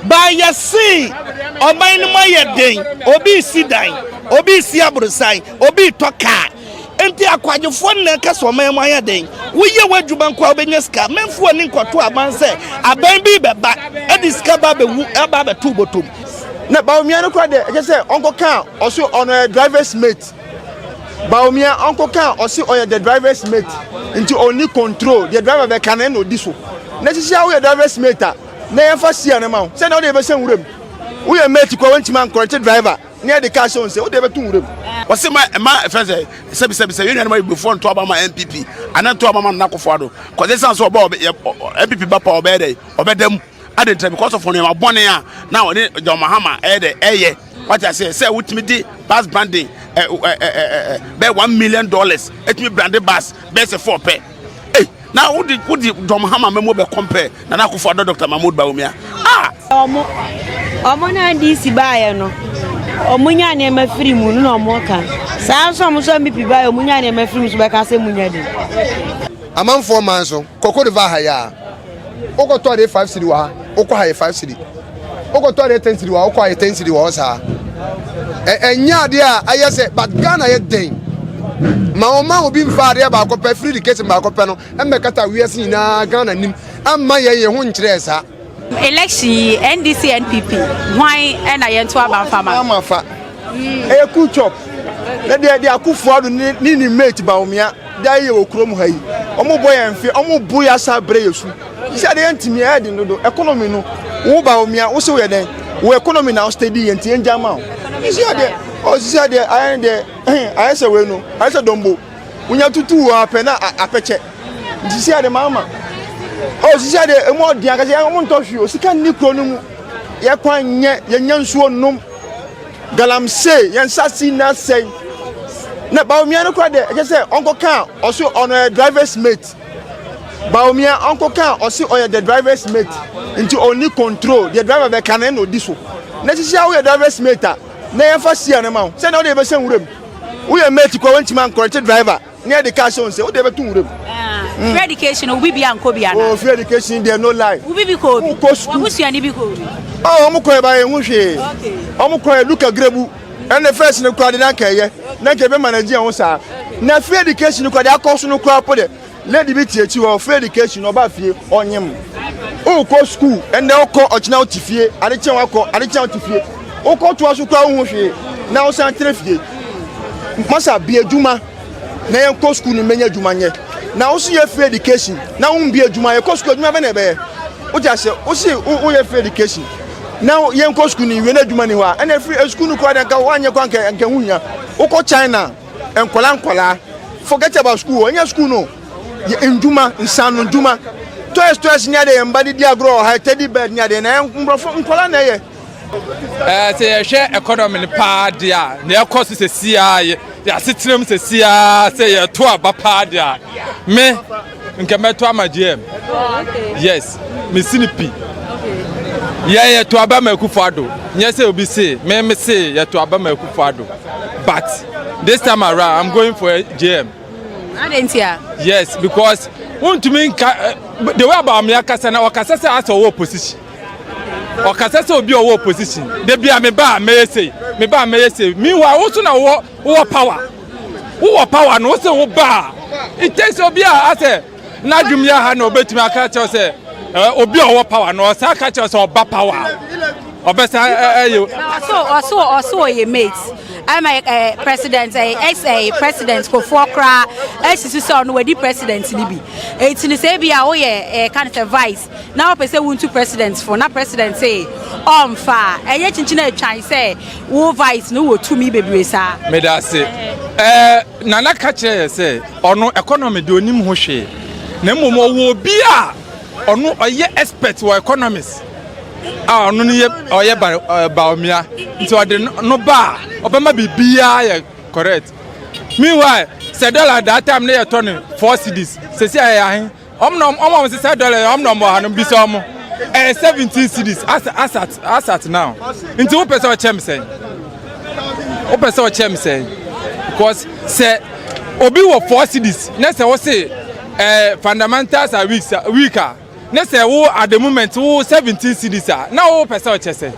Baa yɛse ɔman no mu ayɛ den, obi resi dan, obi resi aborosan, obi retɔ kaa. Nti akwagyefoɔ no na ɛka sɛ ɔman mu ayɛ den. Woyɛ w'adwuma nko a wobɛnya sika. Memfo ani nkɔto aban sɛ aban bi bɛba ɛde sika ba bɛwu ɛba abɛto bɔtɔm. Na Bawumia no kora deɛ, ɛkyɛ sɛ ɔnkɔka a ɔso ɔno yɛ driver's mate. Bawumia ɔnkɔka a ɔse ɔyɛ the driver's mate, nti ɔnni control. Deɛ driver bɛka no ɛna ɔdi so. Na sisi a woyɛ driver's mate a, na yɛmfa sia no ma wo sɛdeɛ wode yɛbɛhyɛ nwura mu. Woyɛ mate kora, wontumi ancorrect driver ne yɛde kaa hyɛ wo nsɛ wode yɛbɛto nwura mu. Wɔsi ma ma fɛn sɛ sɛbi sɛbi sɛ yɛn nuanom abibifoɔ nto aba ma NPP ana nto aba ma Nana Akufo-Addo kɔsɛ san so ɔbɛ ɔbɛ NPP ba pa, ɔbɛyɛ dɛ ɔbɛda mu adi ntina because of nneɛma bɔne a na ɔne John Mahama ɛyɛ dɛ ɛyɛ. Wate aseɛ sɛ wotumi di bus branding ɛ ɛ ɛ ɛ bɛyɛ $1 million, ɛtumi brand bus bɛyɛ sɛ four pɛ ee, na wodi John Mahama mɛmo bɛ compare Nana Akufo-Addo, Dr Mahmood Bawumia ah. Ɔmo na NDC baayɛ no, ɔmo nya nneɛma firi mu no na ɔmo ka saa nso. Ɔmo nso NPP baayɛ, ɔmo nya nneɛma firi mu so bɛka sɛ mu nya de. Amanfoɔ man so kɔkɔ de va ha yi a, wokɔtɔ adeɛ 5 cedi wɔ ha, wokɔ ha yɛ 5 cedi. Wokɔtɔ adeɛ 10 cedi wɔ ha, wokɔ ha yɛ 10 cedi wɔ hɔ saa. Ɛnyɛ adeɛ a ayɛ sɛ, but Ghana yɛ den ma ɔma obi nfa adeɛ baako pɛ free education baako pɛ no ɛmɛkata wiase nyinaa. Ghana nim ama yɛn ho nkyerɛ saa. Election yi, NDC, NPP, hwan ɛna yɛnto aba mfama? Ama fa ɛyɛ cool chop na deɛ Akufo-Addo ne mate Bawumia de ayɛ wɔ kurom ha yi, ɔmo bɔ yɛn mfe, ɔmo bu yɛ asa brɛ yɛ su sɛ adeɛ yɛntumi ɛyɛ den dodo. Economy no, wo Bawumia wo sɛ woyɛ dɛn wo economy na wo steady yɛn ti yɛn gya ma wo. Sisi adeɛ ɔ sisi adeɛ ayɛ ne deɛ ɛhɛn ayɛ sɛ wei no ayɛ sɛ dɔmbo wonya tutu wɔ apɛ na apɛkyɛ. Nti sisi adeɛ maama ɔ sisi adeɛ emu ɔden akasɛ yɛn ɔmo ntɔ hwee o. Sika nni kuro no mu, yɛ kwan nyɛ, yɛnya nsuo nom, galamsey, yɛn nsase na sɛn. Na Bawumia no kora deɛ, ɛkyɛ sɛ ɔnkɔka a ɔso ɔno yɛ driver's mate. Bawumia ɔnkɔka a ɔse ɔyɛ the driver's mate, nti ɔnni control. Deɛ driver bɛka no ɛna ɔdi so. Na sisi a woyɛ driver's mate a, na yɛmfa sia no ma wo sɛdeɛ wode yɛbɛhyɛ nwura mu. Woyɛ mate kora, wontumi ancorrect driver ne yɛde kaa hyɛ wo nsɛ wode yɛbɛto nwura mu. Free education, obi bi ankɔ bi ana? Oh, free education deɛ, no lie. Obi bi kɔ obi? Wokɔ school. Wabusuani bi kɔ obi? Oh, ɔmo kɔ yɛ ba yɛn ho hwee. Ɔmo kɔ yɛ luka grebu ɛne first no kora de na nka ɛyɛ na nka ebe manage yɛn ho saa. Na free education no kora de akɔ so no kora po de, lady bi tie akyi hɔ. Free education, ɔba fie ɔnyem. Wokɔ school ɛnɛ, wokɔ, ɔkyena wote fie, ade kyɛn wakɔ, ade kyɛn wote fie, wokɔ toa so kora woho hwee na wosan tena fie. Masa bie adwuma na yɛnkɔ school no mmɛnya adwuma nyɛ. Na woso yɛ free education na wombie adwuma, yɛkɔ school adwuma bɛ na ɛbɛyɛ wote ahyɛ wosi woyɛ free education na yɛnkɔ school no nwie na adwuma ni hɔ a, ɛna free school no koraa deɛ nka woanyɛ kɔ anka ho hia. Wokɔ China, nkɔla nkɔla forget about school, ɛnyɛ school no yɛ ndwuma, nsano ndwuma, toys toys ní adeɛ yɛn mba de di agorɔ wɔ ha, teddy bear ní adeɛ na nkurɔfo nkɔla na ɛyɛ. Sɛ yɛhwɛ economy no paa deɛ a, nea ɛkɔ so sɛsi a yɛasetena mu sɛsi a, sɛ yɛto aba paa deɛ a, me nka mɛto ama JM. Yes, mesi ne pi. Yɛ yɛto aba ma Akufo-Addo. Nyɛ sɛ obi se me se yɛto aba ma Akufo-Addo, but this time around I'm going for JM. Ade nti a? Yes, because wontumi nka the way about kasa na ɔkasa sɛ asɛ ɔwɔ opposition, ɔkasa sɛ obi a ɔwɔ opposition de bia me ba a mɛyɛ sei, me ba a mɛyɛ sei. Meanwhile, wo so na wowɔ power, wowɔ power no, wo sɛ wo ba a, it takes obi a asɛ n'adwum yɛ ha na obetumi aka kyerɛw sɛ obi a ɔwɔ power no, ɔsan aka kyerɛw sɛ ɔba power a ɔbɛsa ɛyɛ. Ɔso ɔyɛ mate ama president, ex president Kofoɔ koraa esisi sɛ ɔno wadi president ni bi. Eti ne sɛ ebi a woyɛ kan sɛ vice na wɔpɛ sɛ wuntu president fo na president sɛ ɔmfa a, ɛyɛ kyinkyin atwan sɛ wo vice no wɔ tumi bebree saa. Meda ase. Nana ka kyerɛ yɛ sɛ ɔno economy de onim ho hwee, na mmom ɔwɔ obi a ɔno ɔyɛ expert wɔ economics a ɔno no yɛ ɔyɛ Bawumia. Nti ɔde no ba a, ɔbɛma biribiara yɛ correct. Meanwhile, sɛ dollar that time ne yɛtɔ no 4 cedis, sɛsi a yɛ ahe? Ɔmo na ɔmo a ɔmo sɛ dollar yɛ ɔmo na ɔmo wɔ ha no bisa ɔmo, ɛyɛ 17 cedis as at now. Nti wopɛ sɛ ɔkyɛ mi sɛn? Wopɛ sɛ ɔkyɛ mi sɛn? Because sɛ obi wɔ 4 cedis na sɛ wɔse fundamentals are weak a. Ne sɛ wo at the moment wo 17 cedis a na wo pɛ sɛ ɔkyɛ sɛ.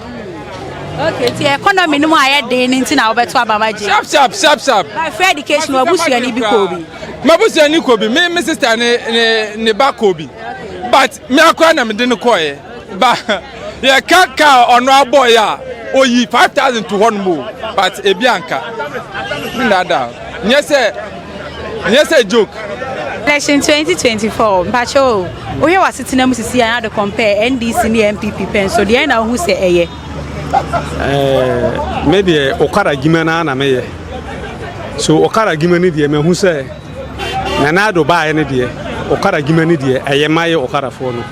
Okay, ti economy no mu ayɛ den ne nti na wobɛto aba ma gye. Sharp sharp sharp sharp. Ba free education wɔ busuani bi kɔ bi. Ma busuani kɔ bi, me me sister ne ne ne ba kɔ bi. But me akora na me de no kɔɛ. Ba yɛka kaa ɔno abɔeɛ a oyi 5000 to hɔ nom o. But ebi anka. Me daadaa. Nyɛ sɛ Ɛnyɛ sɛ joke. Election 2024 mpakyɛ o wohwɛ w'asetena mu sisi a na de compare NDC ne NPP pɛn so deɛ na wohu sɛ ɛyɛ. Ɛɛ me deɛ okada adwuma no ara na meyɛ so okada adwuma no deɛ mahu sɛ Nana Addo baeɛ no deɛ okada adwuma no deɛ ɛyɛ ma yɛ okadafoɔ no.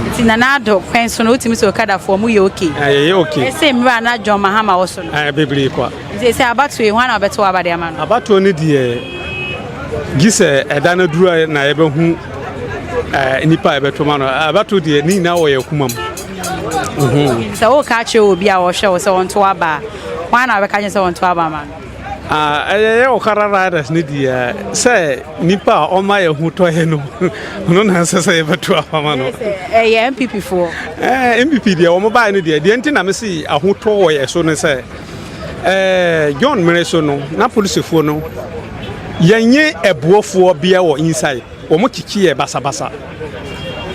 Nti Nana Addo pɛn so no wotumi sɛ okadafoɔ mo yɛ okay. Ɛyɛ okay. Ɛsɛ mmerɛ a na John Mahama wɔ so no. Ɛɛ bebree kwa. Nti sɛ abatoɔ yi, hwan na ɔbɛto aba de ama no? Abatoɔ no deɛ, gye sɛ ɛda no duru a na yɛbɛhu eh, nipa a yɛbɛto ma no. Abatoɔ deɛ, ne nyinaa wɔ yɛn koma mu. Mhm. Sɛ woka akyerɛ obi a ɔhwɛ wo sɛ ɔnto aba a, hwan na wobɛka kyerɛ sɛ ɔnto aba ma no? Ah, ɛyɛ yɛ Okada Riders no deɛ sɛ nipa a ɔma yɛn ho tɔ yɛ no, ɔno na ɛsɛ sɛ yɛbɛto aba ma no. Ɛyɛ NPP foɔ. Eh, NPP deɛ wɔn baeɛ no deɛ, deɛ nti na mese ahotɔ wɔ yɛ so ne sɛ, Ɛɛ John mmere so no, na polisifoɔ no yɛnye ɛboɔfoɔ bia wɔ inside. Wɔn kyekye yɛ basabasa.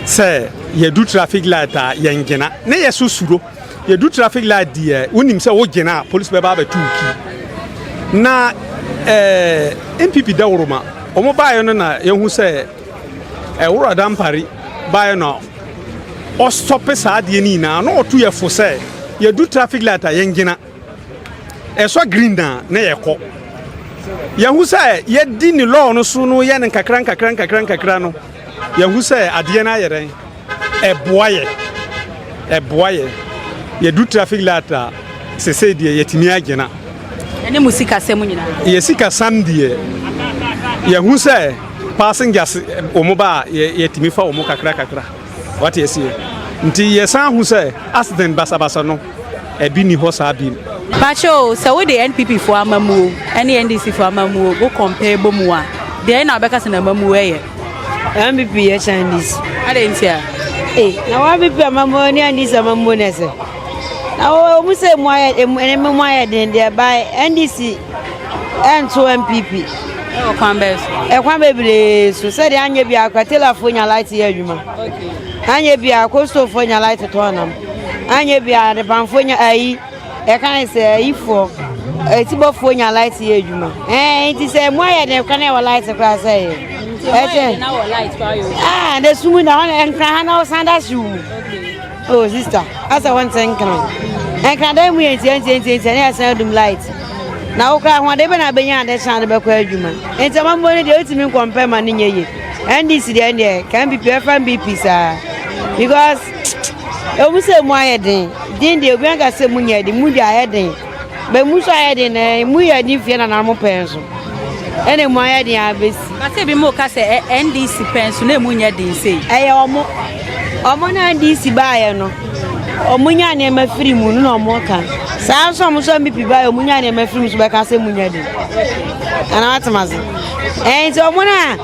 Sɛ yɛdu traffic light a yɛngyina. Ne yɛ so suro. Yɛdu traffic light deɛ wonim sɛ wogyina a polisi bɛba abɛto wo ki. Na ɛɛ NPP dawuroma wɔn baeɛ no na yɛhu sɛ ɛwura Dampare baeɛ na ɔstɔpe saa adeɛ no nyinaa na ɔto yɛ fo sɛ yɛdu traffic light a yɛngyina ɛsɔ green na na yɛkɔ yɛhu sɛ yɛdi ne law no so no yɛ no nkakra nkakra nkakra nkakra no yɛhu sɛ adeɛ no ayɛ dɛn ɛboa yɛ ɛboa yɛ yɛdu traffic light a sesei deɛ yɛtumi agyina ɛne mu sikasɛm nyinaa yɛ sikasɛm deɛ yɛhu sɛ passengers wɔn ba a yɛtumi fa wɔn kakra kakra wate aseɛ nti yɛsan hu sɛ accident basabasa no ɛbi ni hɔ saa bi. Pacho sɛ wode NPP foɔ amamuo ɛne NDC foɔ amamuo wo compare bɔ mu a deɛ na wobɛka sɛ na amamuo ɛyɛ. NPP yɛ kyɛn NDC. Adɛn ntia? Ee na wɔn NPP amamuo ne NDC amamuo na ɛsɛ. Na wɔn sɛ emu ayɛ emu nneɛma mu ayɛ den deɛ ba NDC ɛnto NPP. Ɛwɔ kwan bɛɛ so. Ɛkwan bebree so sɛdeɛ anyɛ bi akora telafoɔ nya light yɛ adwuma. Anyɛ bi a kostofoɔ nya light tɔn nam. Anyɛ bi a adepamfoɔ nya ayi ɛka ne sɛ ayifoɔ etibɔfoɔ nya light yɛ adwuma. Ɛɛ nti sɛ emu ayɛ den kora na ɛwɔ light koraa sɛ yɛ. Ɛkyɛ. Ah na sum na hɔ nkran ha na ɔsan da hyew mu. Oh sister, asɛ wo nte nkran. Nkran dan mu yɛ ntia ntia ntia ntia ne yɛsan adum light. Na wo koraa ahoɔden bɛ na abɛnya ade kye ade bɛkɔ adwuma. Nti amammuo no deɛ wotumi nkɔmpɛ ma no nyɛ yie. NDC deɛ deɛ ka NPP ɛfa NPP saa. Because ɛwɔ mu sɛ mu ayɛ den. Den deɛ obi anka sɛ mu nyɛ den, mu deɛ ayɛ den. Bɛ mu nso ayɛ den na emu yɛ den fie nananom pɛn so. Ɛna emu ayɛ den abɛsi. Bate bi mu ka sɛ NDC pɛn so na emu nyɛ den sei. Ɛyɛ ɔmo. Ɔmo na NDC baayɛ no, ɔmo nya nneɛma firi mu no na ɔmo ka. Saa nso ɔmo nso NPP baayɛ ɔmo nya nneɛma firi mu so bɛka sɛ emu nyɛ den. Ana watem ase. Ɛn nti ɔmo na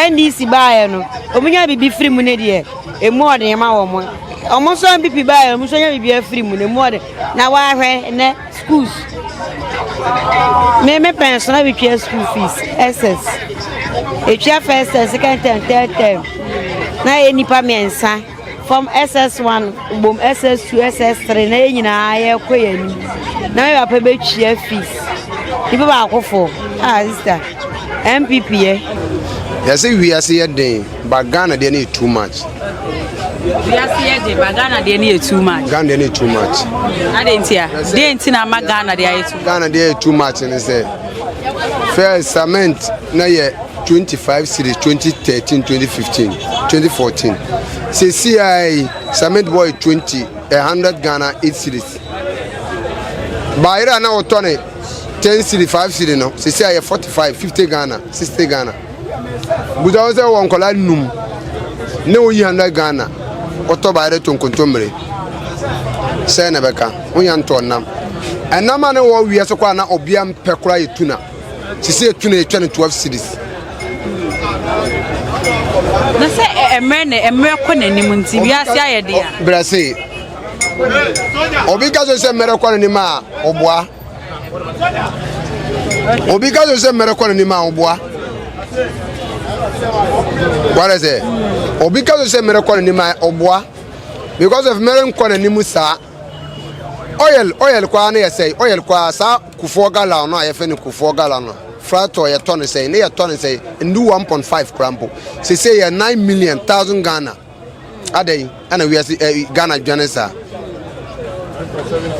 NDC baayɛ no, ɔmo nya biribi firi mu ne deɛ, emu ɔden ma wɔn. Ɔmo nso NPP baayɛ ɔmo nso nya biribi afiri mu no emu ɔden. Na wahwɛ nnɛ schools. Me me pɛn so na metwia school fees SS. Etwia first term, second term, third term. Na yɛ nipa mmiɛnsa from SS1 bom SS2, SS3 na yɛ nyinaa yɛkɔ yɛn anim. Na me papa bɛtwia fees. Nipa baako fo. Ah sister. NPP yɛ. Yɛsɛ wiase yɛ den but Ghana deɛ no yɛ too much. Wiase yɛ den but Ghana deɛ no yɛ too much. Ghana deɛ no yɛ too much. Adɛn nti a? Deɛ nti na ama Ghana deɛ ayɛ too much? Ghana deɛ yɛ too much ne sɛ first cement na yɛ 25 cedis 2013 2015 2014 sɛsi a yi cement boy 20 100 Ghana 8 cedis baayerɛ a na wɔtɔ ne 10 cedi 5 cedi no sɛsi a yɛ 45 50 Ghana 60 Ghana Busa wo sɛ wɔ nkwadaa num ne woyi 100 Ghana wotɔ bayerɛ to nkontommire sɛ na bɛka wonya ntɔ nam ɛnam a ne wɔ wiase koraa na obia mpɛ koraa yɛ tuna sisi yɛ tuna yɛtwa no 12 cedis. Na sɛ mmerɛ na mmerɛ kɔ n'anim nti wiase ayɛ den a. Brɛ se obi ka so sɛ mmerɛ kɔ n'anim a ɔboa. Obi ka so sɛ mmerɛ kɔ n'anim a ɔboa. Wɔre sɛ obi ka so sɛ mmerɛ kɔ n'anim a ɔboa because of mmerɛ nkɔ n'anim saa. Oil oil koraa no yɛ sɛe oil koraa saa kufoɔ gallon no a yɛfɛ no kufoɔ gallon no fratɔ yɛtɔ no sɛe ne yɛtɔ no sɛe ndu 1.5 koraa mpo sese yɛ 9 million thousand Ghana adɛn ɛna wiase ɛ Ghana dwane saa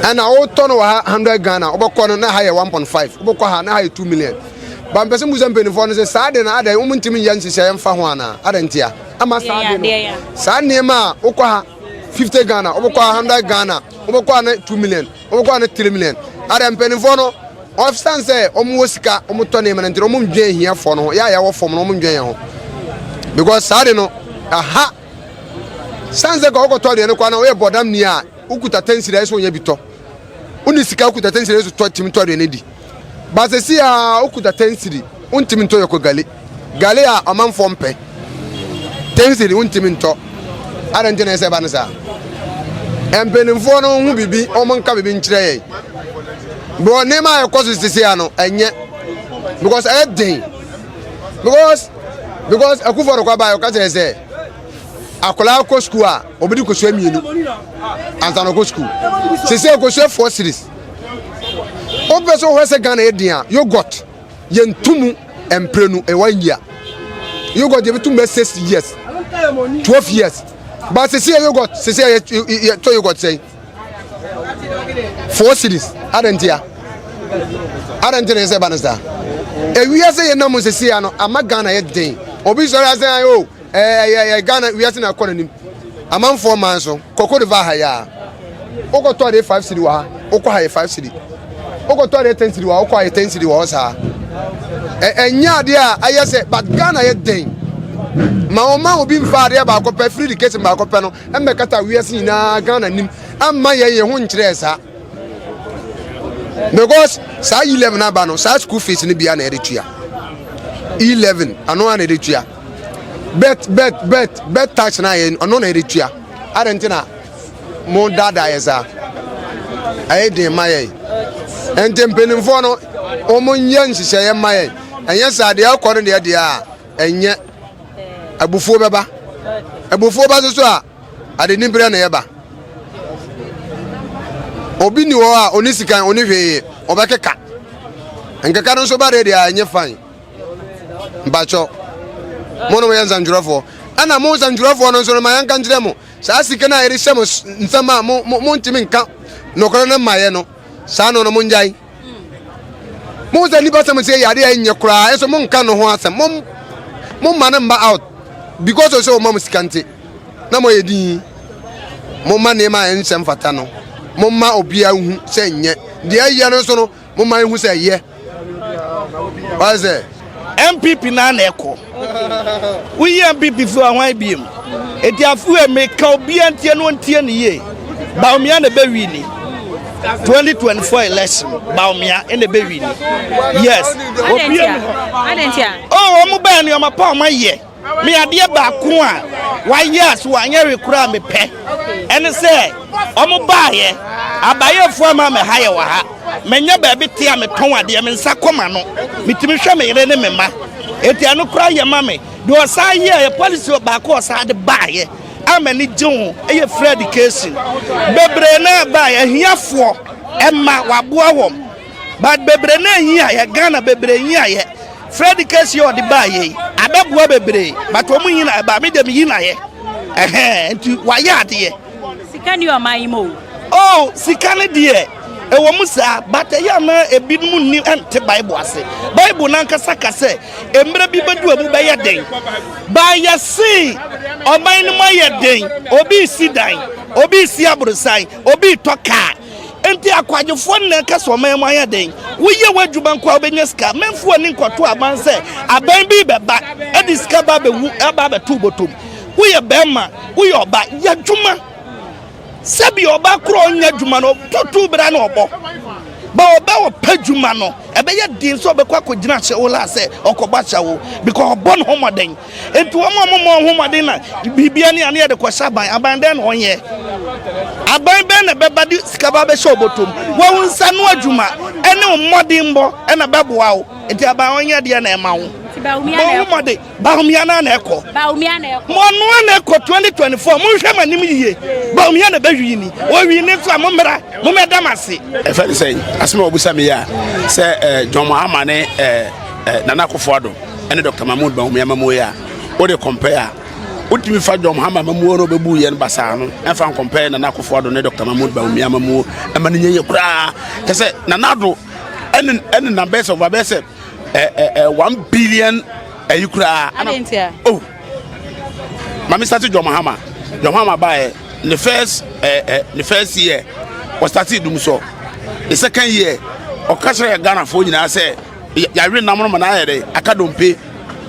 ɛna wotɔ no wɔ ha 100 Ghana wobɛkɔ no na ha yɛ 1.5 wobɛkɔ ha na ha yɛ 2 million ba mpɛ sɛ musa mpanimfoɔ no sɛ saa de no adɛn wɔn ntumi nyɛ nhyehyɛeɛ mfa ho anaa adɛn ntia ama saa de no saa nneɛma a wokɔ ha 50 Ghana wobɛkɔ ha 100 Ghana wobɛkɔ ha na 2 million wobɛkɔ ha na 3 million adɛn mpanimfoɔ no ɔsan sɛ wɔn wɔ sika wɔn tɔ nneɛma no nti wɔn ndwen ahiafoɔ no ho yɛ a yɛwɔ fam no wɔn ndwen yɛn ho because saa de no aha san sɛ ka wokɔtɔ aduane kɔ na woyɛ bɔdam ni a wokuta tɛnsiri ayɛ sɛ wonya bi tɔ wone sika wokuta tɛnsiri ayɛ sɛ tɔ tumi tɔ aduane di basɛsi a wokuta tɛnsiri wontumi ntɔ yɔkɔ gale Gale a ɔmanfoɔ mpɛ. Tensili wontumi ntɔ. Adɛn nti na ɛsɛ ɛba no saa? Mpanimfoɔ no ho biribi, wɔn nka biribi nkyerɛ yɛn. Bɔ nneɛma a ɛkɔ so sisi ano ɛnyɛ because ɛyɛ den because because akufo addo kɔ aba ɔka kyerɛ sɛ akwadaa kɔ sukuu a obedi kosua mmienu ansa na ɔkɔ sukuu sisi kosua four series wopɛ sɛ wohwɛ sɛ Ghana yɛ den a yogurt yɛnto mu mprenu in one year yogurt yɛbɛto mu bɛ six years 12 years but sisi yɛ yogurt sisi yɛ yɛtɔ yogurt sɛn four series adantia adantia na yɛ sɛ ɛba no saa ewiase yɛ nam sisi ya no ama Ghana yɛ den obi sɔrɔ asɛn ayi o. Ɛyɛ ɛyɛ Ghana wiase na ɛkɔ n'anim. Amanfoɔ man so kɔ Cote d'Ivoire ha yi a wokɔtɔ adeɛ five cedi wɔ ha wokɔ ha yɛ five cedi wokɔtɔ adeɛ ten cedi wɔ ha wokɔ ha yɛ ten cedi wɔ hɔ saa. Ɛnyɛ adeɛ a ɛyɛ sɛ but Ghana yɛ den ma ɔma obi mfa adeɛ baako pɛ free education baako pɛ no mmɛkata wiase nyinaa Ghana nim amma yɛn yɛn ho nkyerɛ saa because saa 11 aba no saa school fees no bia na yɛde tua 11 ano a na yɛde tua. Bet bet bet bet tax na yɛ ɔno na yɛde tua adɛn nti na mo daadaa yɛ saa ɛyɛ den ma yɛn nti mpanimfoɔ no wɔn nyɛ nhyehyɛeɛ ma yɛn ɛnyɛ saa deɛ ɛkɔ no deɛ deɛ a ɛnyɛ abufuo bɛba abufuo ba soso a ade nibrɛ na ɛba obi ni hɔ a ɔni sika ɔni hwee ɔbɛkeka nkeka no nso ba deɛ deɛ a ɛnyɛ fine. Mpakyɛw, mo no moyɛ nsɛntwerɛfoɔ. Ɛna mo nsɛntwerɛfoɔ no nso no ma yɛnka nkyerɛ mo, saa sika no a yɛde hyɛ mo nsam a mo mo montumi nka nokorɛ no mmaeɛ no, saa no no mongyae. Mo sɛ nnipa sɛm sɛ yɛ adeɛ a ɛnyɛ koraa, ɛnso monka no ho asɛm. Mo momma no mba out because of sɛ wɔma mo sika nti na moayɛ din. Momma nneɛma a ɛnsɛ mfata no, momma obiara nhu sɛ nyɛ. Deɛ ɛyɛ no nso no, Momma yɛnhu sɛ ɛyɛ. Wayɛ sɛ. NPP naa na ɛkɔ. Woyi NPP fi hɔ hwan biem? Eti afei meka obiara ntie no ntie no yie. Bawumia na ɛbɛ wini. 2024 election Bawumia na ɛbɛ wini. Yes. Obiara ni hɔ. Oh, wɔn bɛyɛ nneɛma pa wɔn ayɛ. Me adeɛ baako a wayɛ a so wanyɛ hwee koraa mepɛ ɛne sɛ ɔmo baayɛ abayɛfoɔ ama me ha yɛ wɔ ha manya baabi te a metɔn adeɛ me nsa kɔ ma no metumi hwɛ me yere ne me mma eti ɛno koraa yɛ ma me deɛ ɔsan yɛ yɛ policy baako ɔsan de baayɛ a m'ani gye ho ɛyɛ free education bebree na baayɛ ahiafoɔ ɛma waboa wɔn but bebree na ehia yɛ Ghana bebree hia yɛ. Fred case yi a ɔde baa yɛ yi abɛboa bebree but wɔn yi na ɛbaa mi deɛ mi yi na yɛ ɛhɛn nti wayɛ adeɛ. Sika ni ɔman yi mu o. Oh sika ne deɛ ɛwɔ mu saa but ɛyɛ ana ebinom nni ɛnte bible ase bible nankasa ka sɛ mmerɛ bi bɛdu emu bɛyɛ den baayɛ see ɔman no mu ayɛ den obi si dan obi si aborosan obi tɔ kaa Enti akwagyefoɔ no na ɛka sɛ ɔman mu ayɛ den. Woyɛ w'adwuma nko a wobɛnya sika. Memfa w'ani nkɔto aban sɛ aban bi rebɛba de sika ba abɛwu aba abɛto wo bɔtɔm. Woyɛ barima, woyɛ ɔba, yɛ adwuma. Sɛbi ɔba korɔ ɔnyɛ adwuma no, tutu bra na ɔbɔ. Ba ɔbɛ ɔpɛ adwuma no, ɛbɛyɛ den sɛ ɔbɛkɔ akɔgyina ahyɛwo la sɛ ɔkɔbɔ ahyɛwo because ɔbɔ ne ho mmɔden. Nti wɔn a wɔmmɔ wɔn ho mmɔden na biribia ne ane yɛde kɔhyɛ aban. Aban dɛn na ɔnyɛ? Aban bɛn na ɛbɛba de sika ba bɛhyɛ ɔbɔtɔm? Wɔn nsa no adwuma ɛne wo mmɔdenbɔ ɛna bɛboa wo. Nti aban ɔnyɛ deɛ na ɛma wo. Bɔ wo mmɔden. Bawumia na na ɛkɔ. Bawumia na ɛkɔ. Mo ɔno na ɛkɔ 2024. Mo nhwɛ mo anim yie. Bawumia na bɛwi ni. Ɔwi ni nso a mo mmra mo mmɛda mo ase. Ɛfɛ ne sɛ asɛm a wɔbusa me yi a sɛ eh, John Mahama ne eh, eh, Nana Akufo-Addo ne Dr. Mahmoud Bawumia mamuo yi a wode compare a wotumi fa John Mahama mamuo no ɔbɛbu yɛn basaa no ɛmfa nkɔmpare Nana Akufo-Addo ne Dr. Mahmoud Bawumia mamuo ɛma no nyɛ yɛ koraa kyɛ sɛ Nana Addo ɛne ɛne nam bɛyɛ sɛ ɔba bɛyɛ sɛ 1 billion ɛyi koraa oh maame start John Mahama. John Mahama baeɛ ne first ne first year ɔstarte dum so ne second year ɔka kyerɛ Ghanafoɔ nyinaa sɛ yɛawe nam no ma no ayɛ dɛ aka dompe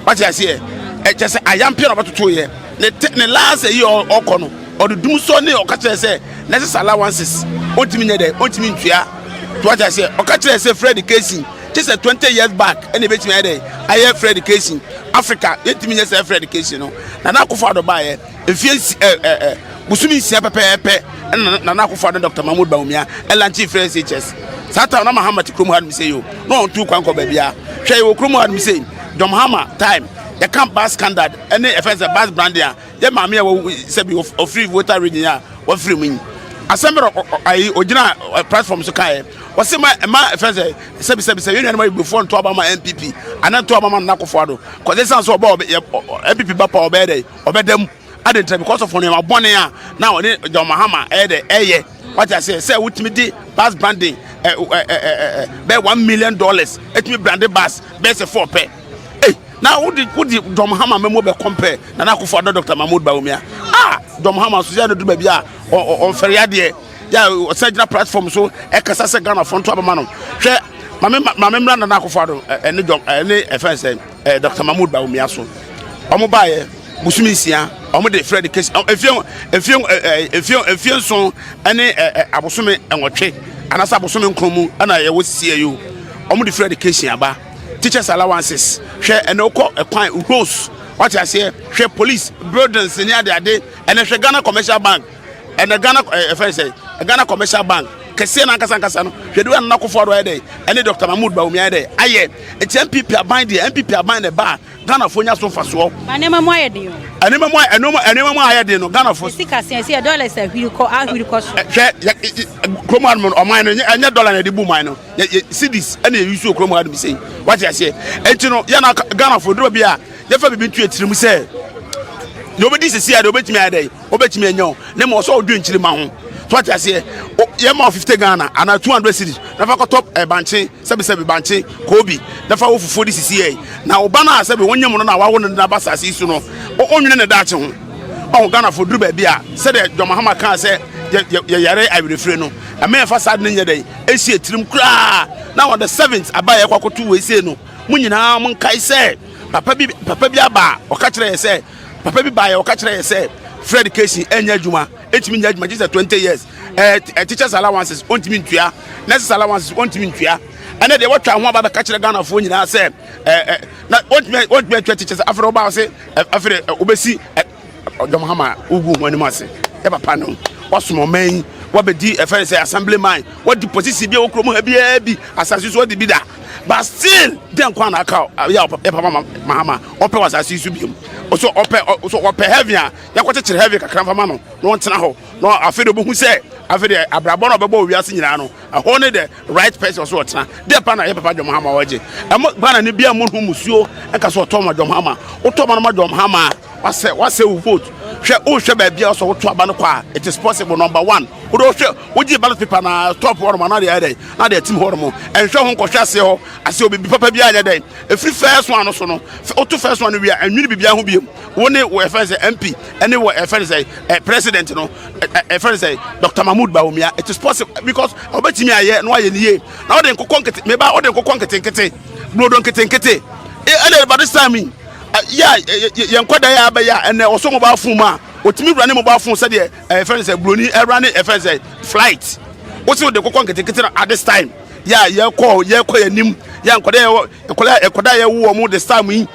wate aseɛ ɛkyɛ sɛ ayampɛ na ɔbɛtoto yɛ ne te ne last yi ɔkɔ no ɔde dum so ne ɔka kyerɛ sɛ nurses allowances ɔntumi nyɛ dɛ ɔntumi ntua to wate aseɛ ɔka kyerɛ sɛ free education Kye sɛ 20 years back ɛna ebetumi ayɛ dɛ ayɛ free education. Africa yɛntumi nyɛ sɛ free education no. Nana Akufo-Addo baayɛ mfie nsi ɛ ɛ ɛ bosome nsia pɛpɛɛpɛ ɛna Nana Akufo-Addo Dr. Mahmoud Bawumia ɛlanche free SHS. Saa time na Mahama te kurom ha nom sɛ yo na ɔntu kwan kɔ baabi a. Hwɛ yɛwɔ kurom ha nom sɛ John Mahama time yɛka bus standard ɛne ɛfɛn sɛ bus branding a yɛ maame a wawu sɛbi ɔfiri Volta region a wafiri mu yi asɛm bɛrɛ ayi ogyina platform so kaeɛ wɔsi ma ɛma ɛfɛ sɛ sɛbi sɛbi sɛ yɛn nuanom ayibufoɔ nto aba ma NPP anaa nto aba ma Nana Akufo-Addo kɔsɛ san so ɔbɛ ɔbɛ NPP ba pa ɔbɛyɛ dɛ ɔbɛda mu adi ntina because of nneɛma bɔne a na ɔne John Mahama ɛyɛ dɛ ɛyɛ wate aseɛ sɛ wotumi de bus branding ɛ ɛ ɛ ɛ bɛyɛ $1 million ɛtumi brande bus bɛyɛ sɛ four pɛ. Ei, na wode wode John Mahama mɛmu bɛ compare Nana Akufo-Addo Dr. Mahmoud Bawumia. Ah, John Mahama so yɛ no duru baabi a ɔmfɛre adeɛ. Yɛ ɔsɛ gyina platform so ɛkasa sɛ Ghana fo nto abama no. Hwɛ maame maame mmra Nana Akufo-Addo ɛne John ɛne ɛfɛn sɛ ɛ Dr. Mahmoud Bawumia so. Ɔmo baayɛ bosome nsia ɔmo de frɛ de kesi mfie mfie mfie mfie nson ɛne ɛ abosome nwɔtwe anaasɛ abosome nkron mu ɛna yɛwɔ sisi yɛ yi o. Ɔmo de frɛ de kesi aba. Teachers allowances, hwɛ ɛnɛ wokɔ ɛkwan roads, wate aseɛ, hwɛ police buildings ne ade ade, ɛnɛ hwɛ Ghana Commercial Bank, ɛnɛ Ghana ɛfɛn sɛ Ghana Commercial Bank kɛseɛ no ankasa ankasa no, hwɛ de Nana Akufo-Addo ayɛ dɛ, ɛne Dr. Mahmood Bawumia ayɛ dɛ, ayɛ. Nti NPP aban deɛ, NPP aban na ɛba a, Ghanafoɔ nya so mfasoɔ. Ba nneɛma mu ayɛ den o. Nneɛma mu ayɛ nneɛma nneɛma mu ayɛ den no Ghanafoɔ. Sika sɛn sɛ dollars ahwiri kɔ ahwiri kɔ so. Hwɛ kurom ha nom ɔman no ɛnyɛ dollar na ɛde bu man no. Yɛ yɛ cedis ɛna yɛ use wɔ kurom ha nom sei. Wate aseɛ? Enti no yɛn na Ghanafoɔ duro bi a yɛfa biribi nto yɛ tirim sɛ deɛ wobɛdi sisi a deɛ wobɛtumi ayɛ dɛ wobɛtumi anya o ne ma ɔsɛ ɔdwe nkyiri ma ho. So wate aseɛ? Yɛ ma 50 Ghana anaa 200 cedis na fa kɔtɔ eh, bankye sɛbisɛbi bankye koobi na fa wo fufuo de sisi yɛ na wo ba no a sɛbi wonyem no na wawo no de no aba asase yi so no ɔnwene ne daakye ho. Ɔho Ghanafoɔ duru baabi a sɛdeɛ John Mahama kaa sɛ yɛyare awerɛfire no ɛma yɛfa saa de no nyɛ dɛn ɛsi atirim koraa na on the seventh aba a yɛkɔ akɔto wei sei no mo nyinaa mo nkae sɛ papa bi papa bi aba a ɔka kyerɛ yɛ sɛ papa bi baeɛ ɔka kyerɛ yɛ sɛ free education ɛnyɛ adwuma ɛntumi nyɛ adwuma gye sɛ 20 years ɛɛ teachers allowances ɔntumi ntua nurses allowances ɔntumi ntua ɛnɛ deɛ wɔtwa ho aba bɛka kyerɛ Ghanafoɔ nyinaa sɛ ɛɛ na ɔntumi ɔntumi atua teachers afei ɔba ɔse afei wobɛsi Ɔdɔm hama wogu ho anim ase. Yɛ papa no, wasom ɔman yi, wabɛdi ɛfɛ sɛ assembly man, wadi position bi a wɔ kurom ha biara bi, asase so wadi bi da. But still, dɛn kwan na aka yɛ yɛ papa Mahama ɔpɛ wɔ asase so biom. Ɔso ɔpɛ ɔso ɔpɛ heaven a yɛakɔkyekyere heaven kakra mfa ma no na ɔntena hɔ. Na afei de obehu sɛ afei de abrabɔ na ɔbɛbɔ wɔ wiase nyinaa no, ɛhɔ ne the right person ɔso ɔtena. Dɛn pa na yɛ papa John Mahama ɔgye. Ɛmo Ghana ne bia mo ho musuo ɛka so ɔtɔ ma John Mahama. Wotɔ ma no ma John Mahama a wasɛ wasɛ wo vote hwɛ wohwɛ baabi a ɔsɛ woto aba no kɔ a it is possible number one wode wohwɛ wogye ballot paper na top hɔ nom na deɛ ayɛ dɛn na deɛ tim hɔ nom ɛnhwɛ ho nkɔhwɛ aseɛ hɔ aseɛ obibi papa bi anyɛ dɛn ɛfiri first one no so no woto first one no wie a ɛnwene biribiara ho biom wo ne wɔ ɛfɛn sɛ MP ɛne wɔ ɛfɛn sɛ ɛ president no ɛfɛn sɛ Dr. Mahmood Bawumia it is possible because ɔbɛtumi ayɛ na wayɛ ne yie na wode nkokɔ nkete meba wode nkokɔ nketenkete brodo nketenkete ɛna by this time yi yɛ a yɛn nkwadaa yɛ abɛyɛ a ɛnɛ ɔsɔ mobile phone mu a otumi wura ne mobile phone sɛdeɛ ɛfɛn sɛ buroni ɛwura ne ɛfɛn sɛ flight wosi de kɔkɔ nketenkete na at this time Yɛ a yɛkɔ yɛkɔ yɛn anim yɛ nkɔda yɛ nkɔda nkɔda yɛ wo wɔn this time yi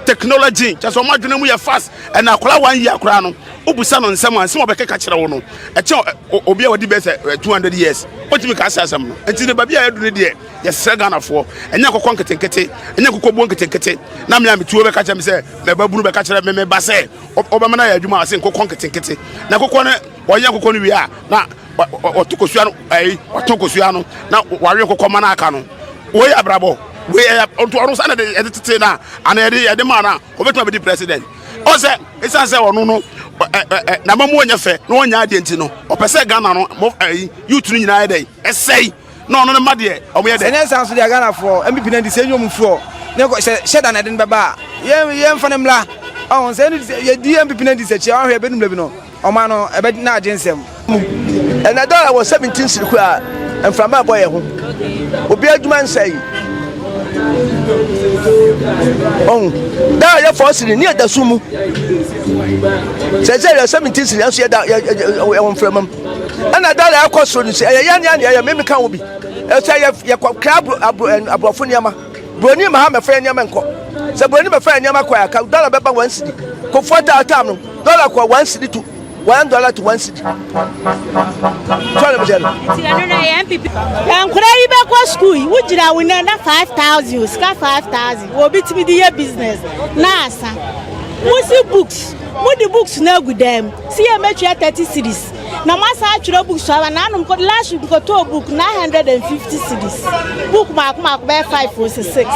technology kyɛ sɛ wɔn adwene mu yɛ fast ɛna akɔla one year koraa no wobusa no nsɛm a nsɛm a ɔbɛkeka kyerɛ wo no ɛkyɛn obi a wɔde bɛyɛ sɛ 200 years wotumi ka asɛ asɛm no nti ne baabi a yɛadu no deɛ yɛsrɛ Ghanafoɔ ɛnyɛ nkɔkɔ nketenkete ɛnyɛ nkokɔbuo nketenkete na me a metuo bɛka kyerɛ me sɛ mɛba bunu bɛka kyerɛ me meba sɛ ɔbɛma no ayɛ adwuma ase nkokɔ nketenkete na nkokɔ no wɔyɛ nkokɔ no wie a na wɔto kosua no ɛyi wɔto kosua no na wɔawe nkokɔ ma no aka no wei abrabɔ wei ɛyɛ nto ɔno sɛ ɛde ɛde tete na ana ɛde ɛde maa na ɔbɛtuma bɛdi president ɔsɛ esan sɛ ɔno no ɛ ɛ ɛ n'amamu ɔnyɛ fɛ na ɔnyɛ adeɛ nti no ɔpɛ sɛ Ghana no mo ɛyi youth no nyinaa yɛ dɛ ɛsɛe na ɔno ne mma deɛ ɔmo yɛ dɛ. Ɛnyɛ saa nso deɛ Ghanafoɔ NPP no NDC ɛnyɛ ɔmo mfiri hɔ ne kɔ hyɛ hyɛ da na ɛde no bɛba a yɛn yɛn fa no mmra ɔho sɛ NDC yɛdi NPP no NDC akyi a wɔahwɛ ɛbɛdu mmerɛ bi no ɔman no ɛbɛ na agye nsɛm. Ɛnɛ dɔla wɔ 17 siri koraa mframa ɛbɔ yɛn ho obi adwuma nsɛe ɔho dɔla yɛ 4 siri ne yɛda so mu sɛ sɛ yɛ 17 siri nso yɛda yɛwɔ mframa mu ɛna dɔla ɛkɔ soro no sɛ ɛyɛ yɛn nea ɛyɛ meme ka ho bi ɛsɛ yɛ yɛkɔ kra aborɔfo nneɛma buroni ma ha mɛfa yɛn nneɛma nkɔ sɛ buroni mɛfa yɛn nneɛma kɔ a ka dɔla bɛba 1 cedi kofoɔ taataa no dɔla kɔ 1 cedi to $1 to 1 cedi. Sɔre mi sɛ no. Nti ɛno na ɛyɛ NPP. Nkwadaa yi bɛkɔ sukuu yi, wogyina wo nan na 5,000 o, sika 5,000 obi tumi de yɛ business na asa. Mo si books, mo de books no agu dan mu, si yɛ mɛtua 30 cedis na mo asan atwerɛ books aba na anom last week nkɔtɔɔ book 950 cedis, book maako maako bɛyɛ 5 o sɛ 6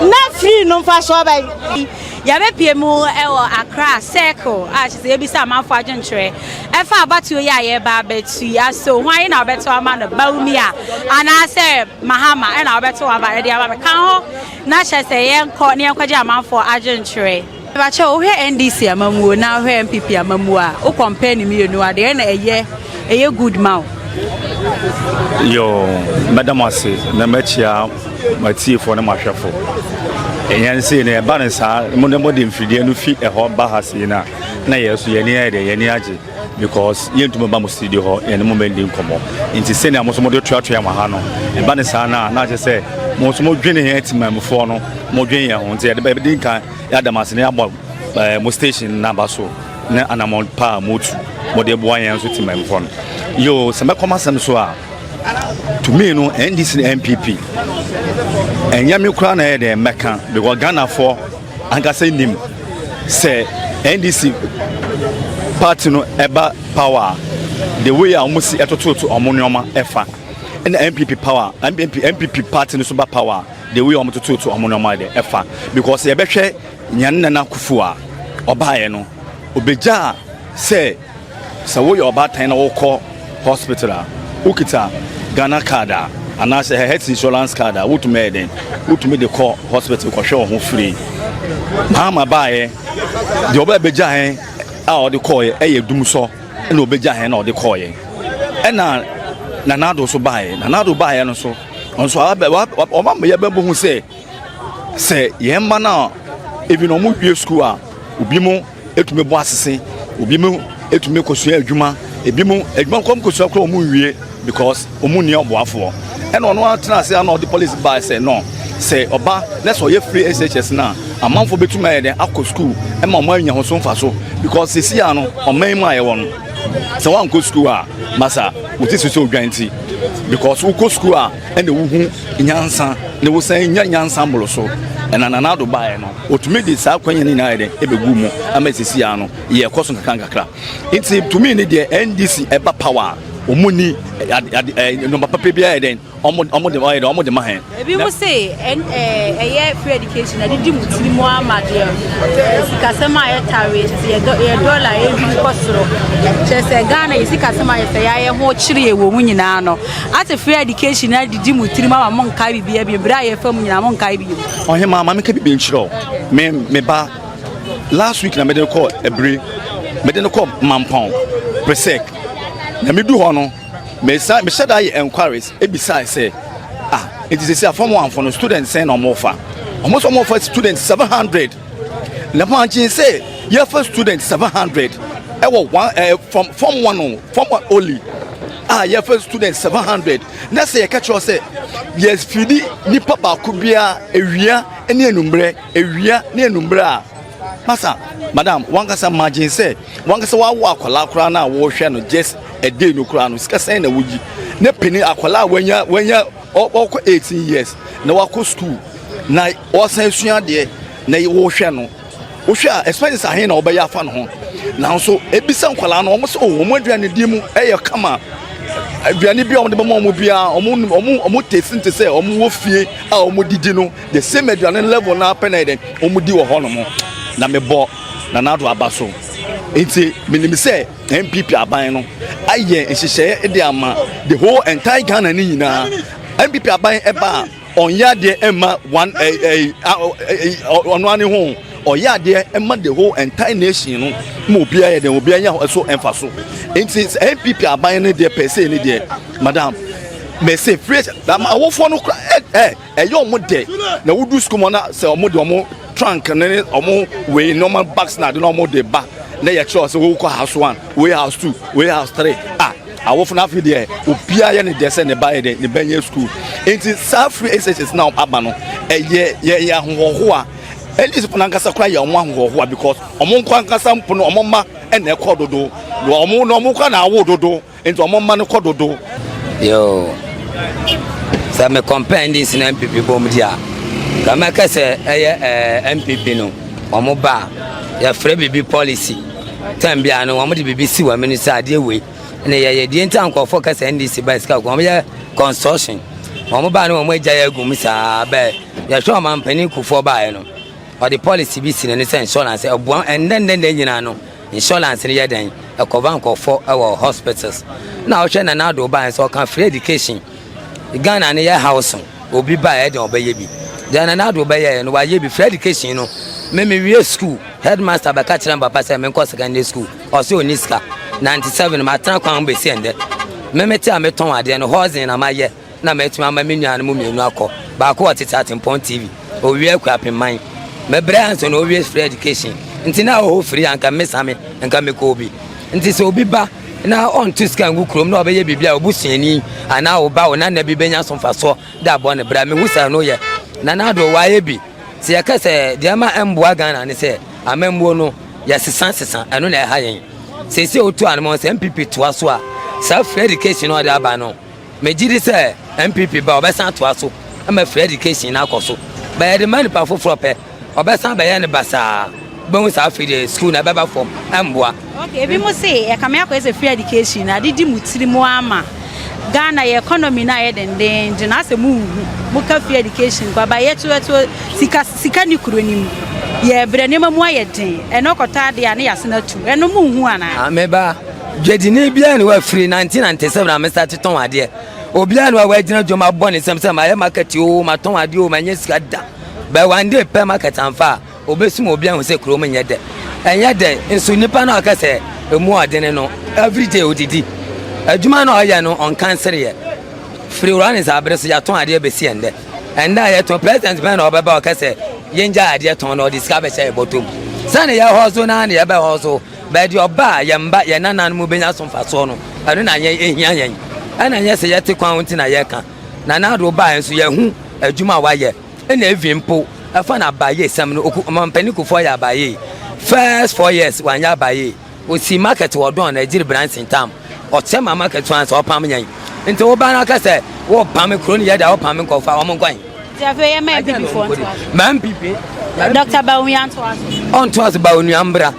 na free no mfa so ɔbɛn. Yɛabɛpue mu wɔ Accra Circle a kyerɛ sɛ yɛbisa amanfoɔ adwenkyerɛ ɛfa abatoɔ yi a yɛreba abɛto yi aso hwan na wɔbɛto ama no, Bawumia anaasɛ Mahama ɛna wɔbɛto aba ɛde ama me ka ho na kyerɛ sɛ yɛnkɔ na yɛnkɔgye amanfoɔ adwenkyerɛ. Mepakyɛw wohwɛ NDC amammuo na wohwɛ NPP amammuo a wo compare ne mmienu a deɛ na ɛyɛ ɛyɛ good ma wo? Yoo, mɛda mo ase na makyia m'atiefoɔ ne m'ahwɛfo. Yɛn sei no ɛba no saa, mo de mode mfidie no fi ɛhɔ ba ha sei no a, na yɛn so yɛn ani ayɛ dɛ, yɛn ani agye because yɛntumi ba mo studio hɔ yɛne mo bɛndi nkɔmmɔ. Nti sɛnea mo nso mode toatoa mo ha no, ɛba no saa no a, na akyerɛ sɛ mo nso modwene yɛn temammufoɔ no, modwene yɛn ho. Nti yɛde bɛdi nkan yɛada mo ase na yɛabɔ eh, mo station no aba so ne anammɔn pa a motu mode boa yɛn nso temammufoɔ no. Yoo, sɛ mɛkɔ m'asɛm so a, to me no NDC ne NPP ɛnyɛ me koraa na ɛyɛ dɛ mɛka because Ghanafoɔ ankasa nim sɛ NDC party no ɛba power a the way a wɔn si ɛtototo wɔn nneɛma ɛfa ɛna NPP power NPP NPP party no so ba power the way a wɔn tototo wɔn nneɛma de ɛfa because yɛbɛhwɛ Nyan Nana Akufo a ɔbaeɛ no obegyaa sɛ Sɛ woyɛ ɔbaatan na wokɔ hospital a, wokita Ghana card a anaasɛ health insurance card a wotumi yɛ dɛn? Wotumi de kɔ hospital kɔhwɛ wo ho free. Mahama baeɛ, deɛ ɔbɛ bɛgya hɛn a ɔde kɔɔeɛ ɛyɛ dumsɔ ɛna ɔbɛgya hɛn na ɔde kɔɔeɛ. Ɛna Nana Addo nso baeɛ, Nana Addo baeɛ no nso, ɔno nso ɔma yɛbɛbɔ hu sɛ sɛ yɛn mma no a ebi na wɔn wie sukuu a obi mo etumi bɔ asese, obi mu etumi kosua adwuma, ebi mu adwuma kɔm kosua kora wɔn nwie because wɔn nni ɔboafoɔ. Ɛna ɔno atena ase ana ɔde policy baa sɛ no sɛ ɔba na sɛ ɔyɛ free SHS no a amanfoɔ bɛtumi ayɛ dɛn akɔ school ɛma wɔn anya ho so mfaso because sisi a no ɔman mu a yɛwɔ no sɛ wankɔ school a masa wo ti so sɛ odwan ti because wokɔ school a ɛna wohu nyansa na wosan nya nyansa mboro so ɛna Nana Addo baeɛ no Otumi de saa akwannya no nyinaa yɛ dɛn ɛbɛgu mu ama sisi ara no yɛkɔ so nkakra nkakra. Nti tumi ne deɛ NDC ɛba power a wɔn ni nneɛma papa biara yɛ dɛn wɔn wɔn de wɔyɛ dɛn wɔn de ma hɛn. Ebi mo se ɛyɛ free education ɛde di mo tiri mu ama deɛ sikasɛm a yɛtare kyerɛ sɛ yɛ dɔla ɛhwim kɔ soro kyerɛ sɛ Ghana yɛ sikasɛm a yɛ sɛ yɛayɛ ho kyerɛ yɛ wɔ mu nyinaa no ate free education adidi mo tiri mu ama mo nkae biribiara bio berɛ a yɛfa mu nyinaa mo nkae bio. Ɔhemaa, ma menka biribi nkyerɛ wo. Me, me ba, last week na mede no kɔɔ Abiri, mede no kɔɔ Mampɔn, Presec. Na medu hɔ no, mesan, mehyɛ da yɛ enquiries, ebisae sɛ, ah, nti sɛsi a form one fo no, students sɛn na wɔfa? Wɔn sɛ wɔfa students 700. Na mankyen sɛ yɛfa students 700 ɛwɔ one, eh, from form one o, form one only. a yɛfɛ student 700 na sɛ yɛka kyerɛ sɛ yɛfidi nipa baako biara awia ne anummerɛ, awia ne anummerɛ a, masa madam wankasa imagine sɛ wankasa wawo akwadaa koraa no a wɔrehwɛ no just a day no koraa no, sika sɛn na woyi ne panin akwadaa a wanya ɔkɔ 18 years na wakɔ school na ɔsan sua adeɛ na wɔrehwɛ no, wohwɛ a expenses ahe na wɔbɛyɛ afa ne ho? Nanso ebisa nkwadaa no, wɔn sɛ oh, wɔn aduane di mu ɛyɛ kama, aduane bi a wɔde bɛma wɔn biara, wɔn taste nte sɛ wɔn wɔ fie a wɔn didi no, the same aduane level na apɛ na yɛ dɛ wɔn di wɔ hɔnom. Na mebɔ Nana Addo aba so, nti menim sɛ NPP aban no ayɛ nhyehyɛeɛ de ama the whole entire Ghana ne nyinaa. NPP aban ɛba a, ɔnyɛ adeɛ ɛma one ɛɛ ɛɛ ɔno ani ho, ɔyɛ adeɛ ɛma the whole entire nation no ma obiara yɛ dɛ obiara nya ɛso ɛnfa so. Nti NPP aban no deɛ pɛɛ sɛ ne deɛ, madam, mɛsɛ free awofoɔ no kora ɛ ɛ ɛyɛ ɔmo dɛ na wodu sukuu mu na sɛ ɔmo de ɔmo trunk ne ɔmo wei nneɛma bags na ade na ɔmo de ba na yɛkyerɛ sɛ wokɔ house one, wei house two, wei house three a, awofo no afei deɛ obiara yɛ ne deɛ sɛ ne ba yɛ dɛ ne ba nyɛ sukuu. Nti saa free SHS na aba no, ɛyɛ yɛ ahohoahoa. NDC fo nankasa koraa yɛ ɔmo ahohoahoa because ɔmo nkɔ ankasa mpo no, ɔmo mma ɛna ɛkɔ dodo na ɔmo na ɔmo kɔ na awo dodo, nti ɔmo mma no kɔ dodo. Yo, sɛ me compare NDC na NPP bom di a, ka mɛka sɛ ɛyɛ NPP no, ɔmo ba a, yɛfrɛ biribi policy. Time biara no, wɔn de biribi si wɔn ani sɛ adeɛ wei na yɛyɛ deɛ nti a nkurɔfoɔ ka sɛ NDC ba sika wɔn yɛ construction. Wɔn ba no, wɔn agya yɛ agu mu saa bɛɛ. Yɛhwɛ ɔmampanin Kufuor baeɛ no, ɔde policy bi si n'ani sɛ insurance ɛboa ɛndɛndɛndɛ nyinaa no, insurance no yɛ dɛn ɛkɔba nkurɔfoɔ ɛwɔ hospitals. Na ɔhwɛ Nana Addo baeɛ sɛ ɔka free education, Ghana no yɛ house obi ba ɛyɛ dɛn ɔbɛyɛ bi deɛ Nana Addo bɛyɛ no, wayɛ bi. Free education no, me me wie school, headmaster bɛka kyerɛ me papa sɛ menkɔ secondary school, ɔsɛ ɔni sika. 97 matena kwan ho bɛsi ɛndɛ. Me mete a metɔn adeɛ no hɔɔsen na mayɛ na matumi ama me nuanom mmienu akɔ. Baako wɔ Tete Atempɔn TV, owie Akuapemman. Mebrɛ anso na owie free education nti na ɔhɔ free anka mesame nka mekɔɔ bi. Nti sɛ obi ba na ɔnto sika ngu kurom na ɔbɛyɛ biribi a obusuani anaa wo ba wo nana bi bɛnya so mfasoɔ de abɔ ne bra, mehu sɛ no yɛ Nana Addo wayɛ bi. Sɛ yɛka sɛ deɛ ma ɛmboa Ghana ne sɛ amammuo no yɛsesa sesa, ɛno na ɛha yɛn seesei. Otu anomɔ sɛ NPP toa so a, saa free education na ɔde aba no, megye di sɛ NPP ba, ɔbɛsan atoa so ama free education no akɔ so. Bɛyɛ de ma nipa foforɔ pɛ, ɔbɛsan bɛyɛ ne basaa, bɛhu saa afei deɛ school na ɛbɛba fam, ɛmboa. Okay, ebi mo se ɛkame akɔyɛ sɛ free education na ade di mu tiri mu ama Ghana yɛ economy na ayɛ dendenden na asɛ mu nhu mo ka free education kwa ba yɛto ɛto sika ni kuro ni mu yɛ brɛ, nneɛma mu ayɛ den, ɛno kɔtɔ adeɛ a ne yɛase no atu, ɛno mu nhu anaa? Meba dwadini biara ne wafiri 1997 a mesa tetɔn adeɛ, obiara ne wa wagyina dwom abɔ ne nsɛm sɛ mayɛ market o, matɔn adeɛ o, manyɛ sika da. Bɛ one day pɛ market amfa a obɛsum obi ahu sɛ kurom nyɛ dɛ, ɛnyɛ dɛ. Nso nipa no a ɔka sɛ emu ɔdene no, everyday odidi adwuma no a ɔyɛ no, ɔnka nsereɛ firi wura ne saa abere so yɛatɔn adeɛ bɛsi ɛndɛ. Ɛndɛ a yɛtɔn, president bɛn na ɔbɛba ɔka sɛ yɛngya adeɛ tɔn na ɔde sika bɛhyɛ yɛ bɔtɔm sɛne yɛhɔ so na ne yɛbɛhɔ so bɛɛde ɔba a yɛn ba yɛn nananom bɛnya so mfasoɔ no, ɛno na yɛn ehia yɛn. Ɛna nyɛ sɛ yɛte kwan ho nti na yɛka Nana Addo baa nso, yɛhu adwuma a wayɛ. Ɛna evi mpo ɛfa na abayɛ sɛm no, oku ɔmampanin Kufuor yɛ abayɛ first 4 years, wanyɛ abayɛ. Osi market wɔ dɔn na agyiri branson tam ɔkyɛ ma market so ansa ɔpam yɛn. Nti wo ba no aka sɛ wɔpam kuro no yɛ da wɔpam nkɔfa wɔn nkwan. Nti afei yɛ ma NPP foɔ ntoa so. Ma NPP. Dr. Bawumia ntoa so. Ɔntoa so, Bawumia mbra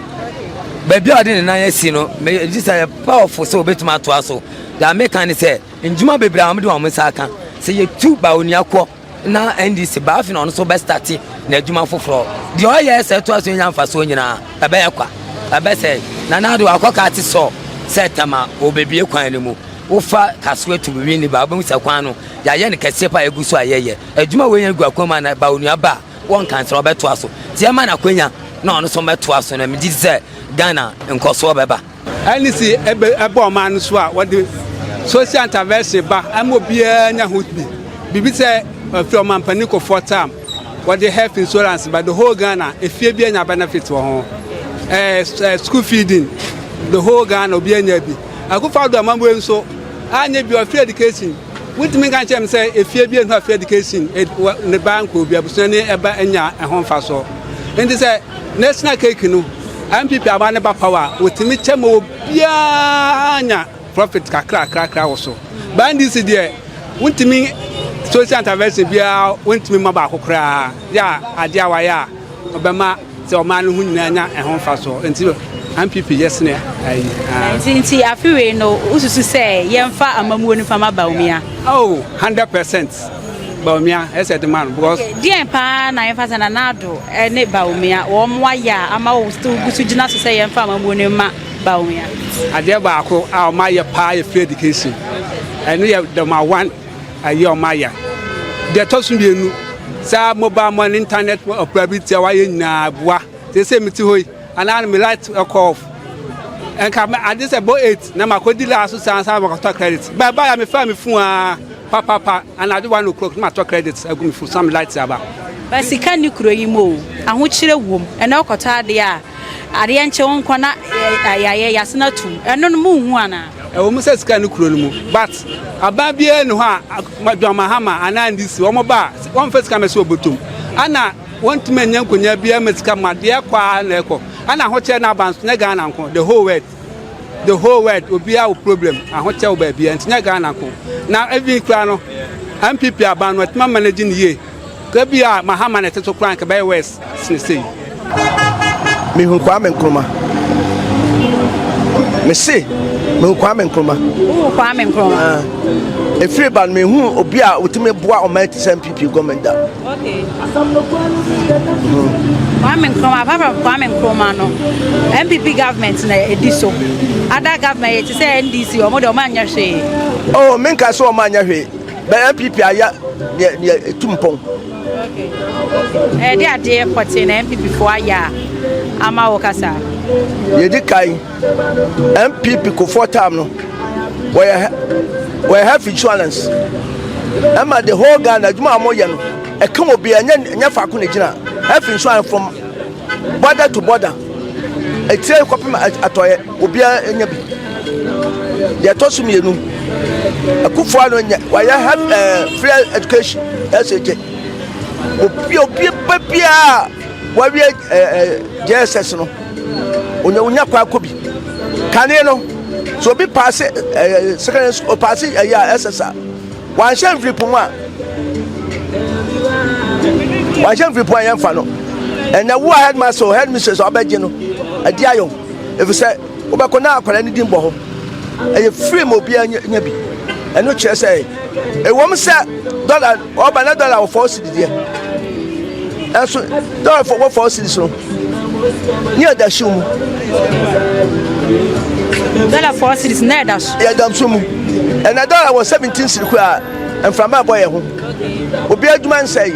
baabi a ɔde ne nan asi no, megye sɛ yɛ powerful sɛ obɛtumi atoa so. Deɛ meka ne sɛ ndwuma bebree a wɔde wɔn nsa aka sɛ yɛtu Bawumia kɔ na NDC ba afei na ɔno nso bɛstarte n'adwuma foforɔ deɛ ɔyɛ sɛ ɛtoa so nya mfasoɔ nyinaa, ɛbɛyɛ kwa, ɛbɛsɛ. Nana Addo akɔka ate sɔ sɛ Tama wɔbɛbie kwan no mu, wofa Kasoa to Winneba ba, wobɛhu sɛ kwan no yɛayɛ no kɛseɛ pa a ɛgu so a yɛyɛ adwuma wei yɛn gu akwan mu a na Bawumia ba a wɔnka nsɛ ɔbɛtoa so. Nti ɛma no akwanya na ɔno nso mɛtoa so na megye di sɛ Ghana nkɔsoɔ bɛba. NDC ɛbɛ ɔman no so a, wɔde social intervention ba ɛma obiara nya ho bi. Biribi sɛ ɛfiri ɔmampanin Kufuor time, wɔde health insurance ba, the whole Ghana efie bi anya benefit wɔ ho, ɛɛ school feeding, the whole Ghana obi anya bi. Akufo Addo amamue nso Anyɛ bi ɔfree education. Wontumi nka nkyerɛ me sɛ efie bi enu a free education ne ba nkɔ obi abusua ne ɛba anya ɛho mfasoɔ. Nti sɛ national cake no NPP aba ne ba power a, wɔtumi kyɛ ma obiara nya profit kakra kakra wɔ so. Ba NDC deɛ wontumi social intervention biara wontumi ma baako koraa yɛ a adeɛ a wayɛ a ɔbɛma Sɛ ɔman no ho nyinaa nya ɛho mfasoɔ nti NPP yɛ sene ayi. Nti nti afe wei no wosusu sɛ yɛmfa amammuo no mfa ma Bawumia? Oh, 100% Bawumia ɛsɛ de ma no because. Deɛn paa na yɛmfa sɛ Nana Addo ne Bawumia wɔn ayɛ a ama wo still gu so gyina so sɛ yɛmfa amammuo no mma Bawumia? Adeɛ baako a wɔn ayɛ paa yɛ free education ɛno yɛ number one. Ɛyɛ ɔma ya. Deɛ ɛtɔ so mmienu, saa mobile money, internet operability a wayɛ nyinaa boa. Seesei mete hɔ yi, anaa no me light ɛkɔ off. Nka ade sɛ bɔ 8 na makɔdi laa so saa ansa makɔtɔ credit. Bɛɛ ba ya mefaa me phone a papapa anadwo 1 o'clock na matɔ credit agu me phone so na me light aba. Ba sika nni kuro yi mu o, ahokyerɛ wom, ɛnɛ wokɔtɔ adeɛ a, adeɛ nkye wo nkɔ na yɛayɛ yɛasene atum, ɛno no monhu anaa? Ɛwɔ mu sɛ sika nni kuro no mu but aban biara nni hɔ a John Mahama anaa NDC wɔn ba a wɔmfa sika mmɛhyɛ wɔn bɔtɔ mu. Ɛna wɔntumi anya nkonyaa biara ma sika ma deɛ ɛkɔ ara na ɛkɔ. Ɛna ahokyerɛ no aba nso nyɛ Ghana nko, the whole world. The whole world obiara wɔ problem ahokyerɛ wɔ baabiara nti nyɛ Ghana nko. Na even koraa no NPP aban no atumi amanage no yie. Ka bi a Mahama na ɛte so koraa nka ɛbɛyɛ worse sene sei. Mehu Kwame Nkrumah. Mese mehu Kwame Nkrumah. Wohu Kwame Nkrumah? Ah. Efiri ba no mehu obi a otumi boa ɔman ti sɛ NPP gɔọmenti da. Okay. Kwame Nkrumah, apart from Kwame Nkrumah no, NPP government na edi so. Other government yɛ te sɛ NDC, wɔn de wɔn anyɛ hwee. Oh, menka sɛ wɔn anyɛ hwee. Bɛ NPP ayɛ neɛ neɛ etu mpɔn. Ɛde adeɛ pɔtee na NPP foɔ ayɛ a ama wo kasa. Yɛdi kan NPP kofoɔ time no wɔyɛ wɔyɛ health insurance ɛma the whole Ghana adwuma a wɔyɛ no ɛka wɔ bi ɛnyɛ ɛnyɛ faako na egyina health insurance from border to border etire kɔpem atɔyɛ obiara nya bi deɛ ɛtɔ so mmienu akufo ano nyɛ wayɛ health ɛɛ free education ɛsɛ gye obi obi ba biara wawie ɛɛ ɛɛ jss no onya onya kɔ akɔ bi kane no so obi paase ɛɛ secondary school paase ɛyɛ a ss a. Wanhyɛ mfiripo mu a wanhyɛ mfiripo a yɛmfa no. Ɛnɛ wo a headmaster o headmistress a wobɛgye no adi ayɔ efisɛ wobɛkɔ na akwadaa no din bɔ hɔ. Ɛyɛ free ma obiara nya bi. Ɛno kyerɛ sɛ ɛwom sɛ dɔla ɔba na dɔla wɔ fɔɔ sidi deɛ ɛnso dɔla wɔ fɔɔ sidi so no ne ɛda hyew mu. Dɔla fɔɔ sidi na ɛda so. Yɛda so mu. Ɛna dɔla wɔ 17 siri koraa mframa ɛbɔ yɛn ho. Obi adwuma nsɛe.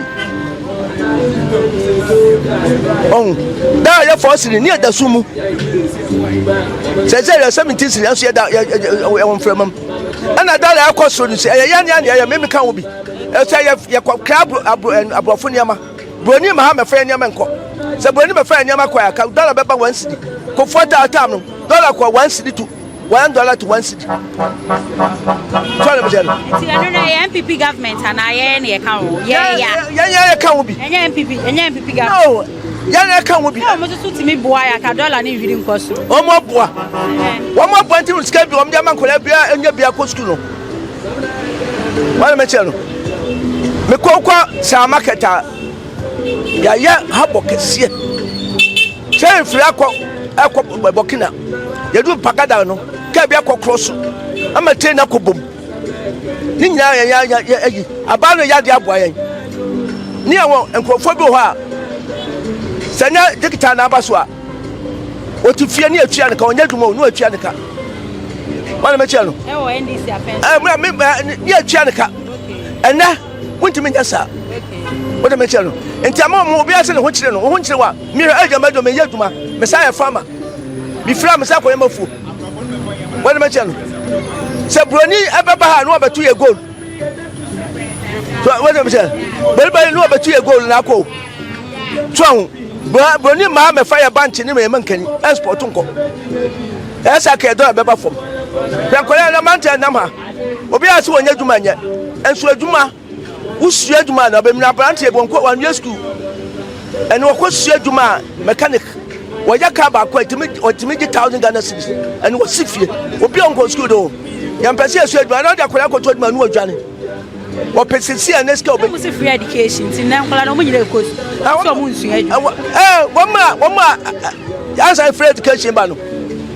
Ɔhu dɔla yɛ fɔɔ siri ne ɛda so mu. Sɛ sɛ yɛ 17 siri ɛnso yɛda yɛ wɔ mframa mu. Ɛna dɔla ɛkɔ soro no sɛ ɛyɛ yɛn ne ɛyɛ meme ka ho bi. Ɛsɛ yɛ yɛkɔ kra aborɔfo nneɛma. Broni ma ha mɛfa yɛ nneɛma nkɔ. Sɛ broni bɛfa yɛ nneɛma kɔ a, ka dɔla bɛba one cedi. Kofoɔ taa tam no, dɔla kɔ one cedi to $1 to one cedi. So na mekyerɛ no. Nti ɛno no ɛyɛ NPP government anaa yɛn na yɛka ho? Yɛn ya. Yɛn yɛn yɛka ho bi. Ɛnyɛ NPP, ɛnyɛ NPP government. No, yɛn yɛka ho bi. Sɛ wɔn nso so tumi boa yɛ aka dɔla ne nhwiri nkɔ soro. Wɔn aboa. Wɔn aboa nti sika bi wɔn de ama nkwadaa bi a enya bi akɔ sukuu no. Wɔn na mekyerɛ no. Mekɔ kɔ saa market a yɛayɛ habɔ kɛseɛ. Train firi akɔ ɛkɔ Burkina yɛdu Mpagada no kaa bi akɔ korɔ so ama train akɔ bom ne nyinaa yɛ yɛ yɛ ayi abaa no yɛ adeɛ aboa yɛn ne yɛ wɔ nkurɔfoɔ bi wɔ hɔ a sɛ nyɛ digital na aba so a wɔte fie ne atua ne ka ɔnyɛ adwuma o ne watua ne ka wɔn na mɛkyia no ɛɛ me ne atua ne ka ɛnɛ wontumi nyɛ saa wode mekyerɛ no nti ama ɔmo obiara sɛ ne ho kyerɛ no wo ho nkyerɛ wa mehwɛ agya madwo meyɛ adwuma mesa yɛ fama mefiri a mesa kɔyɛ mafuo wode mekyerɛ no sɛ buroni ɛbɛba ha na wɔbɛto yɛ gold wode mekyerɛ buroni bɛyi na wɔbɛto yɛ gold na akɔ so ahu buroni mmaa mɛfa yɛ bankye ne mɛyɛ mankani ɛnspɔto nkɔ ɛsɛ akɛyɛ dɔla bɛba fam hwɛ nkɔyɛ na mante nam ha. Obiara sɛ wɔnyɛ adwuma nyɛ. Nso adwuma, wosua adwuma na ɔbɛmina aberanteɛ bi wɔnkɔ wɔnwie sukuu. Ɛne wɔkɔ sua adwuma a mechanic wɔyɛ kaa baako a ɛtumi ɔtumi gye thousand Ghana cedis ɛne wɔsi fie. Obi a ɔnkɔ sukuu do yɛmpɛ sɛ yɛsua adwuma na ɔde akwadaa akɔto adwuma no wɔdwane. Wɔpɛ sisi a ne sika ɔbɛ. Wɔn si free education ti nɛ nkɔla na wɔn nyinaa ekɔ sukuu. Sɛ wɔn nsua adwuma. Ɛɛ wɔn a wɔn a ansa free education ba no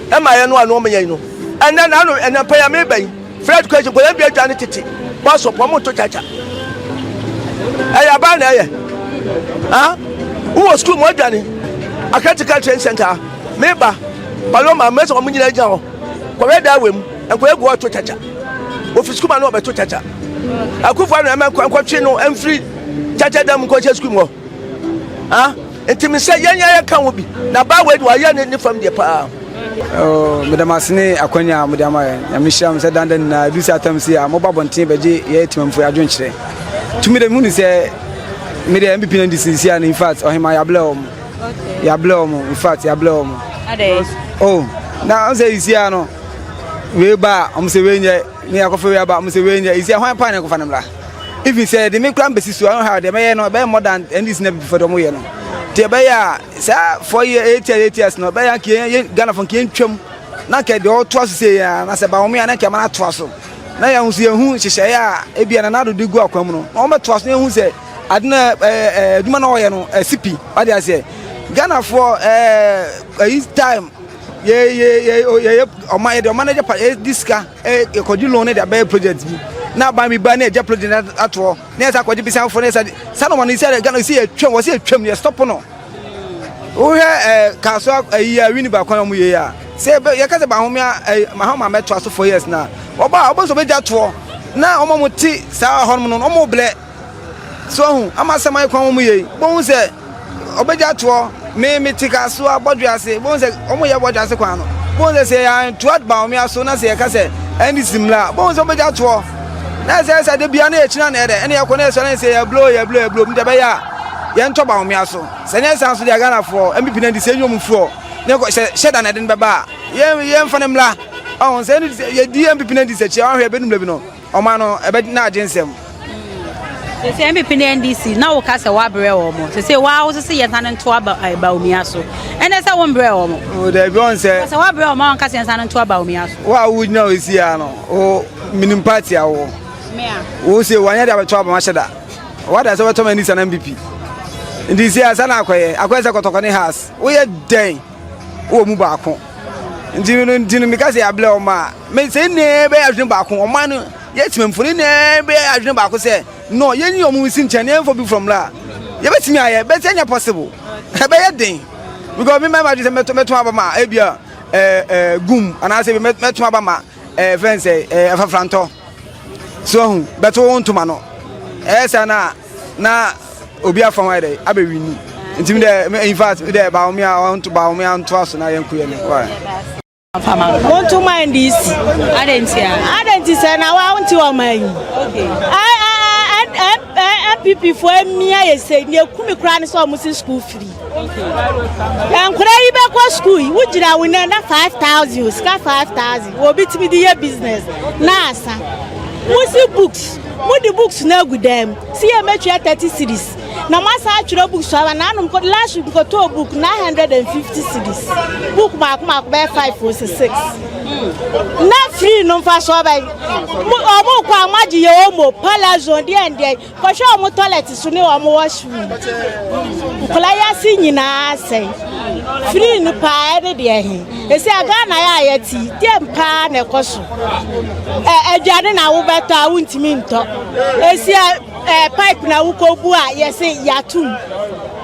ɛma yɛn no a na wɔn yɛn no. Ɛnɛ na ano ɛnɛ mpɛ ya meba yi free education kɔ yɛn bi adwa ne tete bɔsɔ pɔn mo to kyakya ɛyɛ aban na ɛyɛ ah wowɔ sukuu mu adwane akɛtika train center meba paloma mɛsɛ wɔn nyinaa gyina hɔ kɔwɛ da awɛ mu nkɔyɛ gu ɔto kyakya ofi sukuu ma no ɔbɛto kyakya akufo ano ɛmɛ nkɔtwe no ɛmfiri kyakya dam nkɔhyɛ sukuu mu hɔ ah Nti me sɛ yɛn yɛ ka ho bi na baa wei de wayɛ ne ne fam deɛ paa. Oh, meda mo ase ne akwanya a mode ama yɛn. Nyame hyira mo sɛ danda nyinaa edu sɛ atam si a moba abɔnten bɛgye yɛ temamfo adwenkyerɛ. Tumi de mehunu sɛ me deɛ MPP na ndc si a no in fact ɔhema yɛablɛ wɔn. Yɛablɛ wɔn in fact yɛablɛ wɔn. Oh, na ɔn sɛ isi a no wei ba a ɔmo sɛ wei nyɛ ne akɔfɛ wei aba ɔmo sɛ wei nyɛ isi a hwan paa na ɛkɔfa no mmra. Even sɛ yɛde me koraa mbɛsi so a, ɔnhwɛ a deɛ ɛbɛyɛ no ɛbɛyɛ more than NDC na before deɛ wɔyɛ no. Nti ɛbɛyɛ a saa 4 year 8 years no ɛbɛyɛ anka yɛn yɛn Ghanafoɔ nka yɛntwam na nka deɛ ɔtoa so sei a na sɛ Bawumia a na nka ɛma no atoa so na yɛn nso yɛhu nhyehyɛeɛ a ebia Nana Addo de gu akwan mu no na wɔbɛtoa so na yɛhu sɛ ade no ɛɛ ɛɛ adwuma na ɔyɛ no ɛsi pi wade aseɛ Ghanafoɔ ɛɛ ɛyi time yɛ yɛ yɛ yɛ ɔman yɛde ɔman no agya pa yɛde sika yɛkɔgye loan no de abɛyɛ project bi na aban bi ba na yɛgya project no ato hɔ na yɛsa akɔgye besia foforɔ na yɛsa saa na wɔn sɛ Ghana sɛ yɛtwam wɔ sɛ yɛtwam yɛ stop no wohwɛ ɛɛ kasoa ɛyi a wini baako a wɔn yɛ yi a sɛ yɛka sɛ bahome a ɛɛ mahama mɛtoa so 4 years na ɔba a ɔbɛn sɛ ɔbɛgya toɔ na wɔn a wɔte saa hɔ nom no wɔn blɛ. So wahu? Ama asɛm ayɛ kwan wɔ mu yei. Bohu sɛ ɔbɛgya toɔ. Me, me te kasoa bɔdwe ase. Bohu sɛ wɔn yɛ bɔdwe ase kwan no. Bohu sɛ sɛ yɛantoa Bawumia so na sɛ yɛka sɛ NDC mmra a, bohu sɛ wɔbɛgya toɔ. Na ɛsɛ sɛ de bia na yɛkyina na ɛdɛ, ɛne yɛkɔ na yɛsɔre na sɛ yɛblo, yɛblo, yɛblo. Mede ɛbɛyɛ a yɛntɔ Bawumia so. Sɛ nyɛ saa nso deɛ Ghanafoɔ, NPP na NDC ɛnyɛ wɔn mfiri hɔ. Ne kɔ, hyɛ, hyɛ da na ɛde no bɛba a, yɛn, yɛmfa no mmra. Ɔho sɛ yɛdi NPP na NDC akyi a, wɔahwɛ ɛbɛnum da bi no. Ɔman no ɛbɛ na agye nsɛm. Sese NPP ne NDC na woka sɛ wabrɛ wɔn. Sese waa wo sese yɛn san nto aba eh, Bawumia so. Ɛnɛ sɛ wo mbrɛ wɔn. O dabi wɔn sɛ. Sɛ wabrɛ wɔn a wɔn ka sɛ yɛn san nto aba Bawumia so. Wo a wogyina hɔ si ya no, o minim party a wowɔ. Mea. Wo se wanyɛ de abɛto aba mahyɛ da. Wada sɛ wobɛtɔ ma NDC ana NPP. Nti si asa na akɔyɛ. Akɔyɛ sɛ kɔtɔkɔ ne house. Woyɛ dɛn? Wowɔ mu baako. Nti no nti no meka sɛ yɛabrɛ wɔn a me sɛ nyinaa bɛyɛ adwene baako ɔman no yɛ temamfo no nyinaa bɛyɛ adwene baako sɛ no yɛnyi wɔn nsi nkyɛn na yɛmfa bi from la yɛbɛtumi ayɛ bɛsɛ nyɛ possible ɛbɛyɛ den because me mɛma adwene sɛ mɛto mɛto aba ma ebia ɛɛ ɛɛ gum anaasɛ mɛto aba ma ɛɛ fɛn sɛ ɛɛ afafrantɔ so ahu bɛto wo ntoma no ɛyɛ saa na na obi afa ho ayɛ dɛ abɛwini nti mi dɛ in fact mi dɛ Bawumia ɔnto Bawumia ntoa so na yɛn ko yɛ no why. Monto ma NDC. Adɛn nti a? Adɛn nti sɛ na wa wonte ɔman yi. NPP fo amia yɛ sɛ nea ekumi koraa ne sɛ ɔmo si school free. Nkora yi bɛkɔ school yi wogyina wo nan na 5000 o sika 5000 obi tumi de yɛ business na asa. Mo si books mo de books no agu dan mu si yɛ mɛtua 30 cedis. Na mo asan atwerɛ books aba na anom last week nkɔtɔɔ book 950 cedis book maako maako bɛyɛ 5 o sɛ 6 na free no mfa so ɔbɛn ɔmo kɔ a mo agye yɛ omo palazon deɛ ndeɛ kɔhwɛ ɔmo toilet so ne ɔmo washroom nkɔla yi ase nyinaa sɛn free no paa ɛne deɛ he esi a Ghana yɛ a yɛte deɛ paa na ɛkɔ so ɛ aduane na wobɛtɔ a wontumi ntɔ esi a Eh, pipe na wokɔ bu a yɛse yɛatom.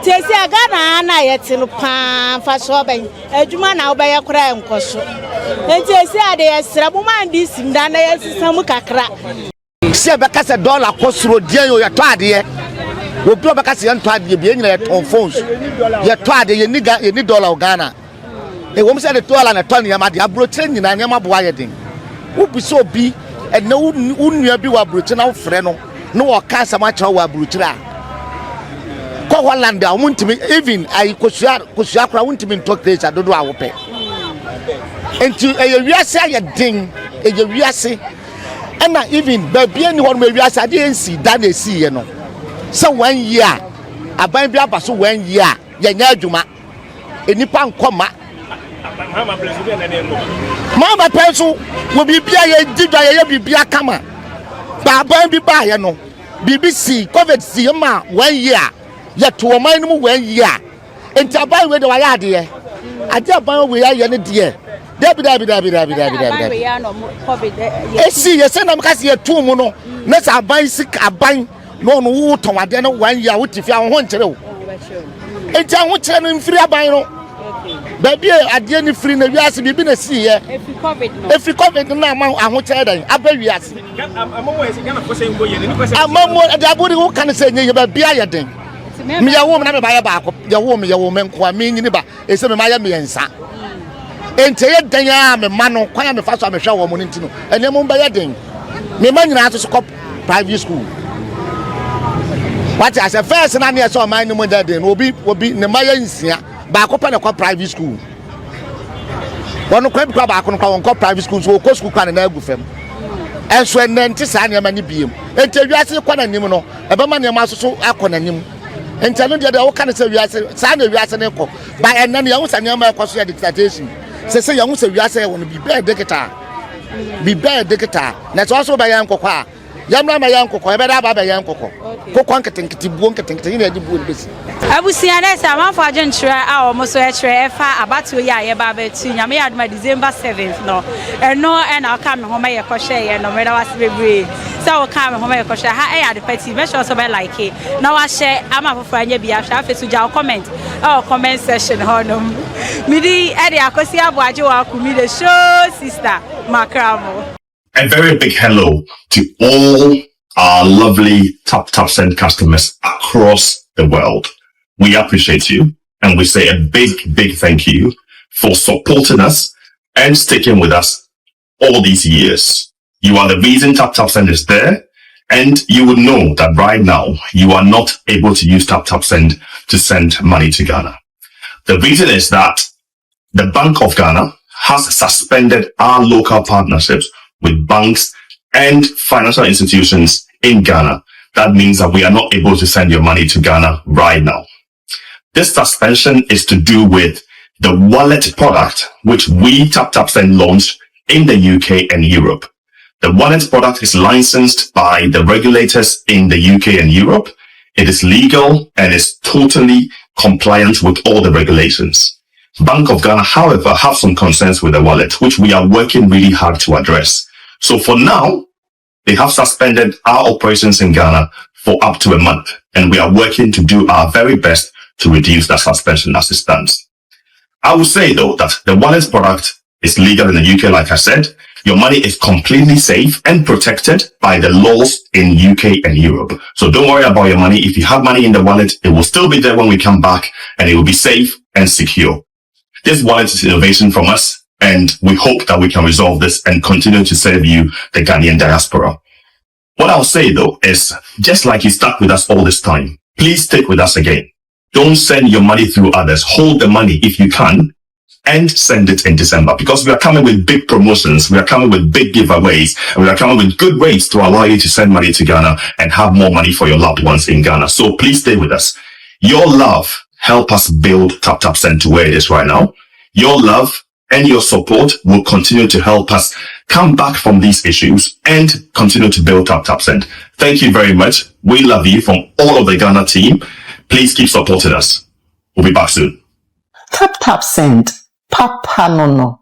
Nti esi a Ghana ha na yɛte no paa mfasoɔ bɛn? Adwuma na wobɛyɛ koraa nkɔ so. Nti esi a de yɛsrɛ mo ma ndc mmra na yɛnsesa mu kakra. Sɛ yɛbɛka sɛ dɔla kɔ soro deɛn o yɛtɔ adeɛ obi a ɔbɛka sɛ yɛntɔ adeɛ bi yɛn nyina yɛtɔn phones yɛtɔ adeɛ yɛnni ga yɛnni dɔla wɔ Ghana ɛwɔ mu sɛ de dɔla na ɛtɔ nneɛma deɛ aburokyerɛ nyinaa nneɛma boa yɛ den wobisa obi ɛnɛ wo nua bi wɔ aburokyerɛ na wofrɛ no na wɔka asɛm akyerɛ wɔ aburokyerɛ a kɔ Holland a wɔn ntumi even ayi kosua kosua koraa wɔn ntumi ntɔ crates adodo a wɔpɛ nti ɛyɛ wiase ayɛ den ɛyɛ wiase. Ɛna even baabi ani hɔ nom ewiase adeɛ nsi da na esiiɛ no sɛ one year aban bi aba so one year yɛnyɛ adwuma nnipa nkɔ ma. Mahama pɛ nso wɔ biribi a yɛdi dwa yɛyɛ biribi akama baaban bi baayɛ no biribi si covid si ma one year yɛto ɔman no mu one year nti aban wei de wayɛ adeɛ adeɛ aban wei ayɛ no deɛ dabi dabi dabi dabi dabi dabi dabi esi yɛ sɛ nam kasi yɛ tum mu no ne sɛ aban sika aban na ɔno wo tɔn adeɛ no one year wote fie ahoho nkyerɛ o nti ahokyerɛ no mfiri aban no baabi a adeɛ no firi na wiase biribi na esi yɛ efiri covid no na ama ahokyerɛ dɛn aba wiase amamu ɛde abodi wo ka ne sɛ nye yɛ baabi ayɛ den. Meyɛ wo me na me ba yɛ baako yɛ wo me yɛ wo me nkoa me nyini ba ɛsɛ me ma yɛ mmiɛnsa nti ɛyɛ dɛn a me ma no kwan a mefa so a mehwɛ wɔn no nti no nneɛma bɛyɛ den me ma nyinaa nso so kɔ private school wate asɛ fɛs na neɛ sɛ ɔman no mu dɛ den no obi obi ne ma yɛ nsia baako pɛ na kɔ private school wɔn kwan bi kɔ baako no kɔ wɔn kɔ private school nso wɔkɔ school kwan na agu fam ɛnso ɛnɛ nte saa nneɛma no biem nti ewiase kɔ n'anim no ɛbɛma nneɛma asoso akɔ n'anim nti ɛno deɛ deɛ woka no sɛ wiase saa na wiase no kɔ ba ɛnɛ no yɛho sɛ nneɛma ɛkɔ so yɛ digitalization sɛ sɛ yɛho sɛ wiase yɛ wɔ no biribi yɛ digital biribi yɛ digital na sɛ ɔso bɛyɛ nkɔkɔ a yɛmmra ma yɛ nkɔkɔ yɛbɛda aba bɛyɛ nkɔkɔ kokɔ nketenkete buo nketenkete yɛn na yɛde buo no bɛsi. Abusua dɛ sɛ amanfo adwenkyerɛ a wɔn so ɛkyerɛ ɛfa abatoɔ yi a yɛba abɛtu Nyame yɛ adom a December 7th no ɛno ɛna ɔka me ho ma yɛkɔhwɛ yɛ no meda wase bebree sɛ wokaa me ho ma yɛkɔhwɛ ha ɛyɛ Adepa TV mɛhyɛ sɛ wobɛ like na wahyɛ ama afoforɔ anya bi ahwɛ afei so gya wo comment ɛwɔ comment section hɔnom medi ɛde akosi aboagye wɔ akumi the show sister makramo. A very big hello to all our lovely Tap Tap Send customers across the world. We appreciate you and we say a big, big thank you for supporting us and sticking with us all these years. You are the reason Tap Tap Send is there. And you would know that right now you are not able to use Tap Tap Send to send money to Ghana. The reason is that the Bank of Ghana has suspended our local partnerships with banks and financial institutions in Ghana. That means that we are not able to send your money to Ghana right now. This suspension is to do with the wallet product, which we Tap Tap Send launched in the UK and Europe. The wallet product is licensed by the regulators in the UK and Europe. It is legal and is totally compliant with all the regulations. Bank of Ghana, however, have some concerns with the wallet, which we are working really hard to address. So for now, they have suspended our operations in Ghana for up to a month, and we are working to do our very best to reduce that suspension as it stands. I will say though that the wallet product is legal in the UK, like I said. Your money is completely safe and protected by the laws in UK and Europe. So don't worry about your money. If you have money in the wallet, it will still be there when we come back and it will be safe and secure. This wallet is innovation from us and we hope that we can resolve this and continue to serve you, the Ghanaian diaspora. What I'll say though is just like you stuck with us all this time, please stick with us again. Don't send your money through others. Hold the money if you can and send it in December because we are coming with big promotions. We are coming with big giveaways and we are coming with good rates to allow you to send money to Ghana and have more money for your loved ones in Ghana. So please stay with us. Your love help us build Tap Tap Send to where it is right now. Your love and your support will continue to help us come back from these issues and continue to build Tap Tap Send. Thank you very much. We love you from all of the Ghana team. Please keep supporting us. We'll be back soon. Tap Tap Send, papa no no.